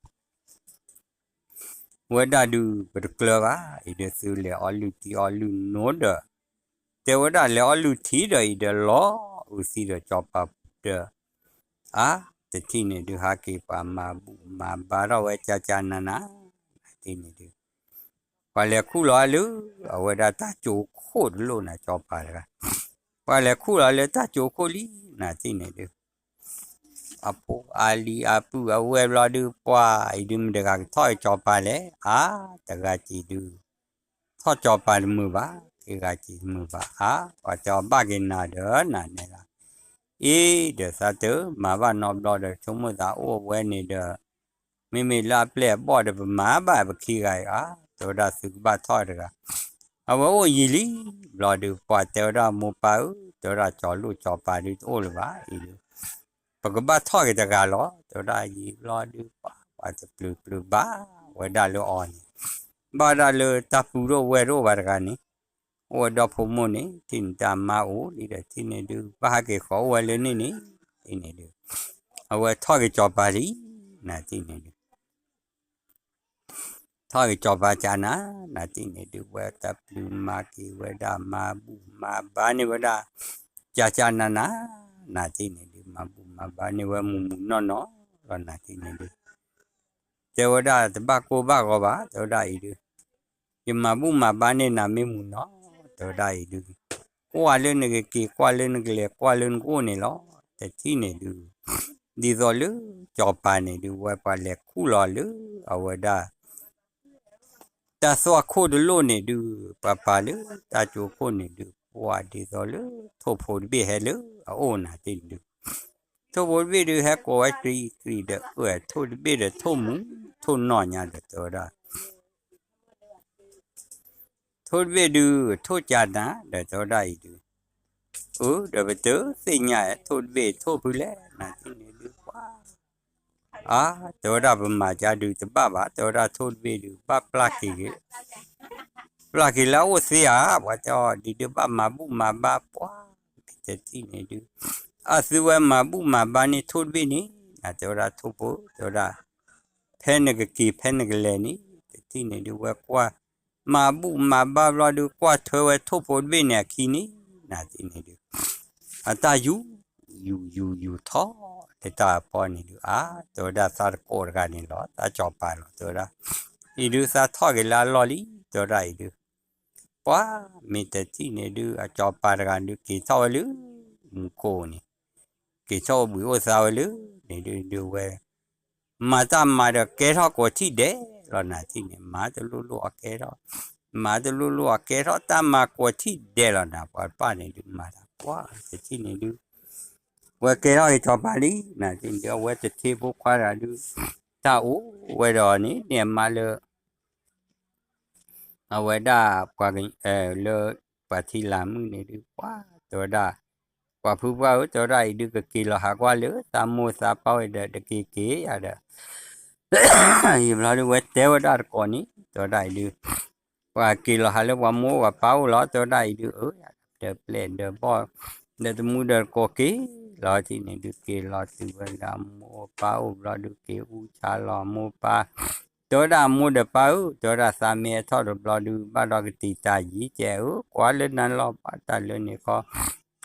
ဝဲဒၣ်ဒုး ပတကျၢၤဘၣ် အံၤဒုး သုလဲၤအီလုၢ်ထံအီလုၢ်နိဒီး တဲဝဲဒၣ် လဲၤအီလုၢ်ထံဒီးအံၤဒီး လီၤအုးသံဒီး စီၤပၤဒီး အါ တထံၣ်န့ၣ်ဒုး ဟးက့ၤပှၤမၤဘူၣ်မၤဘါထီၣ်ဝဲ ကၢ်ကၢ်နၤနၤ နၤ ထံၣ်န့ၣ်ဒုး ပှၤလဲၤခူၣ်လီၤလၢ အဝဲဒၣ်တၢ်ကၠိခိၣ်တလိၣ်နၤ စီၤပၤတဂၤ ပှၤလဲၤခူၣ်လီၤလၢတၢ်ကၠိခိၣ်လံ နၤ ထံၣ်န့ၣ်ဒုး အဖိအလံၤအပုၢ်အဝဲၢ်ဘျီဒုး ပှၤအံၤဒုး မတဂၤကထီၣ်အံၤစီၤပၤလဲၣ် အါ တဂၤက့ၤဒုး ထီၣ်စီၤပၤတမုာ်ဘၣ် ခံဂၤက့ၤတမုာ်ဘၣ် အါ ပှၤတဲအီၤဘၣ်က့ၤနၤဒီး နၤနဲဒၣ် အ့ ဒီးသးတမၤဘၣ်နီတဘျီဒီး ဆိကမိၣ်သးအိၣ်ဝဲန့ၣ်ဒီး မ့မ့ၢ်လၢအပျဲၢ်အဘီၣ်ဒီး ပမၤဘၣ်ပခံဂၤအံၤ အါ တဲဝဲဒၣ်သုကဘၣ်ထီၣ်တဂၤ အဝဲအိၣ်ယံာ်လံ ဘျီဒုး ပှၤတဲဝဲဒၣ်မိၢ်ပၢ်ဧၢ တဲဝဲဒၣ်စီၤလိၣ်စီၤပၤဒုးတအိၣ်လၢၤဘၣ်အံၤဒုး ပကဘၣ်ထီၣ်က့ၤတဂၤလီၤ တဲဝဲဒၣ်ယံာ်ဘျီဒုး ပှၤ ပှၤတပျုၤပျုၤဘၣ်ဝဲဒၣ်လၢအီၤန့ၣ် ဘၣ်ဝဲဒၣ်လၢတၢ်ပူၤတအိၣ်ဝဲၢ်တအိၣ်ဘၣ်တဂၤန့ၣ် အိၣ်ဝဲဒီဖိမိၢ်န့ၣ် ထံၣ်န့ၣ်တၢ်မါအိၣ်လံဒီး ထံၣ်န့ၣ်ဒုး ဘၣ်ဟဲက့ၤဃီၤအိၣ်ဝဲလၢန့ၣ်န့ၣ် ထံၣ်န့ၣ်ဒုး အဝဲထီၣ်က့ၤစီၤပၤလံ နၤထံၣ်န့ၣ်ဒုး ထီၣ်က့ၤစီၤပၤကနၤ နၤထံၣ်န့ၣ်ဒုး ဝဲတၢ်ပျုၤမၤက့ၤဝဲဒၣ် မၤဘူၣ်မၤဘါန့ၢ်ဝဲဒၣ် ကကနၤနၤ နၤထံၣ်န့ၣ်ဒုး မၤဘူၣ်မၤဘါန့ၢ်ဝဲမုၢ်မုၢ်နီၢ်နီၢ်လီၤ နၤထံၣ်န့ၣ်ဒုး တဲဝဲဒၣ်တဘၣ်ကိၢ်ဘၣ်ဂီၤဘၣ် တဲဝဲဒၣ်အံၤဒုး ယမၤဘူၣ်မၤဘါန့ၢ်နၤမ့ၢ်မုၢ်နီၢ် တဲဝဲဒၣ်အံၤဒုး ကွၢ်လၢနကက့ၤ ကွၢ်လၢနကလဲၤ ကွၢ်လၢနကအိၣ်န့ၣ်လီၤ တထံၣ်န့ၣ်ဒုး ဒ်သိးလၢစီၤပၤန့ၣ်ဒုး ဝဲပှၤလဲၤခူၣ်လီၤလၢအဝဲဒၣ် တၢ်သွၣ်ခိၣ်တလိၣ်န့ၣ်ဒုး ပှၤပာ်လၢတၢ်ကၠိခိၣ်န့ၣ်ဒုး ကွၢ်ဒ်သိးလၢထိၣ်ဖိတဘ့ၣ်ဟဲလၢအအိၣ်နၤတ့ၢ်ဒုး ထိၣ်ဖိတဘ့ၣ်ဒုး ဟဲကိးဝဲတြံၤတြံၤဒီး အၢ ထိၣ်တဘ့ၣ်ဒီးထိၣ်မူ ထိၣ်နီၢ်ညါဒီးတဲဝဲဒၣ် ထိၣ်တဘ့ၣ်ဒုး ထိၣ်ကနၤဒီးတဲဝဲဒၣ်အံၤဒုး အၢ ဒီးပတသ့ၣ်ညါ ထိၣ်တဘ့ၣ်ထိၣ်ဖုလဲၣ် နၤတ့ၢ်န့ၣ်ဒုး ပှၤ အါ တဲဝဲဒၣ်ပမၤကါဒုးတဘၣ်ဘၣ် တဲဝဲဒၣ်ထိၣ်တဘ့ၣ်ဒုး ဘၣ်ပျၢ်က့ၤဂ့ၤ ပျၢ်က့ၤလၢအအိၣ်သ့ဧါ ပှၤတဲအီၤဒ်ဒုး ဘၣ်မၤဘူၣ်မၤဘါပှၤ မ့ၢ်တထံၣ်န့ၣ်ဒုး အသုဝဲမၤဘူၣ်မၤဘါန့ၢ်ထိၣ်တဘ့ၣ်န့ၣ် နၤတဲဝဲဒၣ်ထိၣ်ဖိ တဲဝဲဒၣ် ဖဲနကက့ၤဖဲနကလဲၤန့ၣ် တထံၣ်န့ၣ်ဒုး ဝဲကွၢ် မၤဘူၣ်မၤဘါဘျီဒုး ကွၢ်ထွဲဝဲထိၣ်ဖိတဘ့ၣ်န့ၣ်အခံန့ၣ် နၤတ့ၢ်န့ၣ်ဒုး အတၢ်ယူၤ ယူၤယူၤယူၤထီၣ်လၢတၢ်အဖီန့ၣ်ဒုး အါ တဲဝဲဒၣ်သးတကိးတဂၤန့ၣ်လီၤ တၢ်စီၤပၤလီၤ တဲဝဲဒၣ် အံၤဒုးသးထီၣ်က့ၤလၢအလီၢ်လံ တဲဝဲဒၣ်အံၤဒုး ပှၤ မ့ၢ်တထံၣ်န့ၣ်ဒုး အစီၤပၤတဂၤဒုး က့ၤထီၣ်ဝဲလၢ မူခိၣ်န့ၣ် က့ၤထီၣ်အိၣ်ဘှံးအိၣ်သါဝဲလၢ န့ၣ်ဒုးဒုးဝဲ မၤတၢ်မၤဒီးကဲထီၣ်ကိးထံၣ်ဒဲးလီၤ နၤတ့ၢ်န့ၣ် မၤတလိၣ်လိၣ်အကဲထီၣ် မၤတလိၣ်လိၣ်အကဲထီၣ်တၢ်မၤကိးထံၣ်ဒဲးလီၤ နၤပှၤတဖၣ်န့ၣ်ဒုး မၤတၢ်ပှၤ တထံၣ်န့ၣ်ဒုး ဝဲကဲထီၣ်က့ၤစီၤပၤလံ နၤတ့ၢ်န့ၣ်ဒုး အဝဲတထ့ဖိခွါတဂၤဒုး တၢ်အိၣ်ဝဲဒီးန့ၣ် န့ၢ်အမါလၢ အဝဲဒၣ်ပှၤ လၢပှၤထံလၢ်မုၣ်န့ၣ်ဒုး ပှၤ တဲဝဲဒၣ် ပှၤဖုပှၢ်ဧၢ တဲဝဲဒၣ်အံၤဒုး ကက့ၤလီၤဟးကွၢ်လၢသးမိၢ်သးပၢ်ဝဲဒီး တက့ၤက့ၤယၤဒီး ယဘျီဒုးဝဲတဲဝဲဒၣ်တကိးန့ၣ် တဲဝဲဒၣ်အံၤဒုး ပှၤက့ၤလီၤဟးလၢပှၤမိၢ်ပှၤပၢ်အိၣ်လီၤ တဲဝဲဒၣ်အံၤဒုး အၢ ဒီးပျဲၢ်ဒီးဘီၣ် ဒီးတမူဒီးတကိးက့ၤလီၤ ထံၣ်န့ၣ်ဒုး က့ၤလီၤတုၤဝဲလၢအမိၢ်အပၢ်အိၣ်ဘျီဒုး က့ၤအူဆါလီၤအမိၢ်ပၢ် တဲဝဲဒၣ်အမိၢ်ဒီးပၢ်ဧၢ တဲဝဲဒၣ်သးမ့ၢ်ဟဲထီၣ်တဘျီဒုး ဘၣ်ဒီးကတံာ်တာ်ယံၤကဲဧၢ ကွၢ်လၢနၤလီၤ ဘၣ်တၢ်လၢန့ၣ်ခီ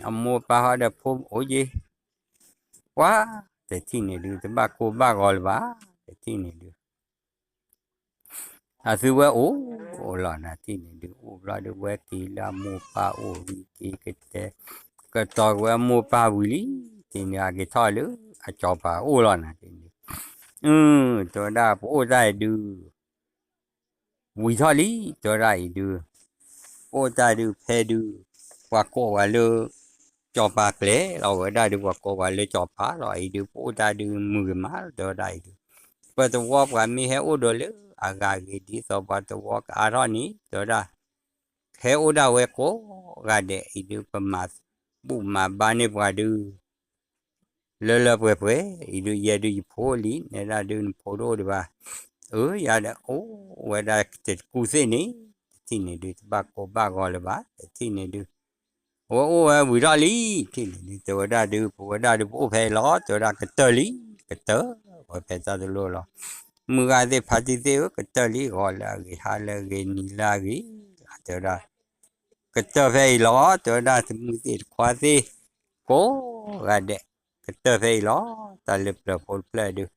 အမိၢ်ပၢ်ဟီဒီးဖိအိၣ်ယ့ၤ ပှၤ တထံၣ်န့ၣ်ဒုး တဘၣ်ကိၢ်ဘၣ်ဂီၤလၢၤဘၣ် တထံၣ်န့ၣ်ဒုး အသုဝဲအိၣ် အိၣ်လီၤ နၤတ့ၢ်န့ၣ်ဒုး အိၣ်ဘျီဒုး ဝဲက့ၤလၢအမိၢ်ပၢ်အိၣ်ဝံၤ က့ၤကတဲ ကတီၤက့ၤဝဲအမိၢ်ပၢ်ဝံၤလံ တ့ၢ်န့ၣ် အက့ၤထီၣ်လၢအစီၤပၤအိၣ်လီၤ နၤတ့ၢ်န့ၣ် အ တဲဝဲဒၣ်ပအိၣ်တၢ်အံၤဒုး ဝံၤထီၣ်လံ တဲဝဲဒၣ်အံၤဒုး ပအိၣ်တၢ်ဒုးဖဲဒုး ပှၤကိးပှၤလၢ စီၤပၤကျဲလီၤ ဝဲဒၣ်ဒုး ပှၤကိးပှၤလၢစီၤပၤလီၤ အံၤဒုး ပအိၣ်တၢ်ဒုးမုာ်ဂ့ၤမး တဲဝဲဒၣ်အံၤဒုး ပတဝီပှၤမ့ၢ်ဟဲအိၣ်ဒီးလၢအဂၤဂ့ၤ ဒ်သိးပှၤတဝီကအါထီၣ်န့ၣ် တဲဝဲဒၣ် ဟဲအိၣ်ဒၣ်ဝဲကိးဂၤဒဲး အံၤဒုး ပမၤဘူၣ်မၤဘါန့ၢ်ပှၤဒုး လၢလၢပှဲၤပှဲၤ အံၤဒုး ယဲဒုးယဖိအိၣ်လံ နဲဒၣ်ဒုးနဖိတအိၣ်ဒံးဘၣ် အၢ ယၤဒီး အိၣ်ဝဲဒၣ်တကူသ့ၣ်န့ၣ် တထံၣ်န့ၣ်ဒုး တဘၣ်ကိၢ်ဘၣ်ဂီၤလၢၤဘၣ် တထံၣ်န့ၣ်ဒုး အဝဲအိၣ်ဝဲဝံၤထီၣ်လံ ထံၣ်န့ၣ်ဒုး တဲဝဲဒၣ်ဒုး ပဝဲဒၣ်ဒုး ပအိၣ်ဖဲအံၤလီၤ တဲဝဲဒၣ် ကတၢၢ်လံ ကတၢၢ် ဝဲဖဲတၢ်တလိၣ်လီၤ မုၢ်ဂၤသ့ၣ်ဖါတံၢ်သ့ၣ်ဧၢ ကတၢၢ်လံ ဂီၤလၢအဂ့ၤ ဟါလၢအဂ့ၤ နံၤလၢအဂ့ၤ တဲဝဲဒၣ် ကတၢၢ်ဖဲအံၤလီၤ တဲဝဲဒၣ် တမုၢ်သ့ၣ်တခွါသ့ၣ် ကိးဂၤဒဲး ကတၢၢ်ဖဲအံၤလီၤ တၢ်လၢပျၢၤဖိတဖျၢၣ်ဒုး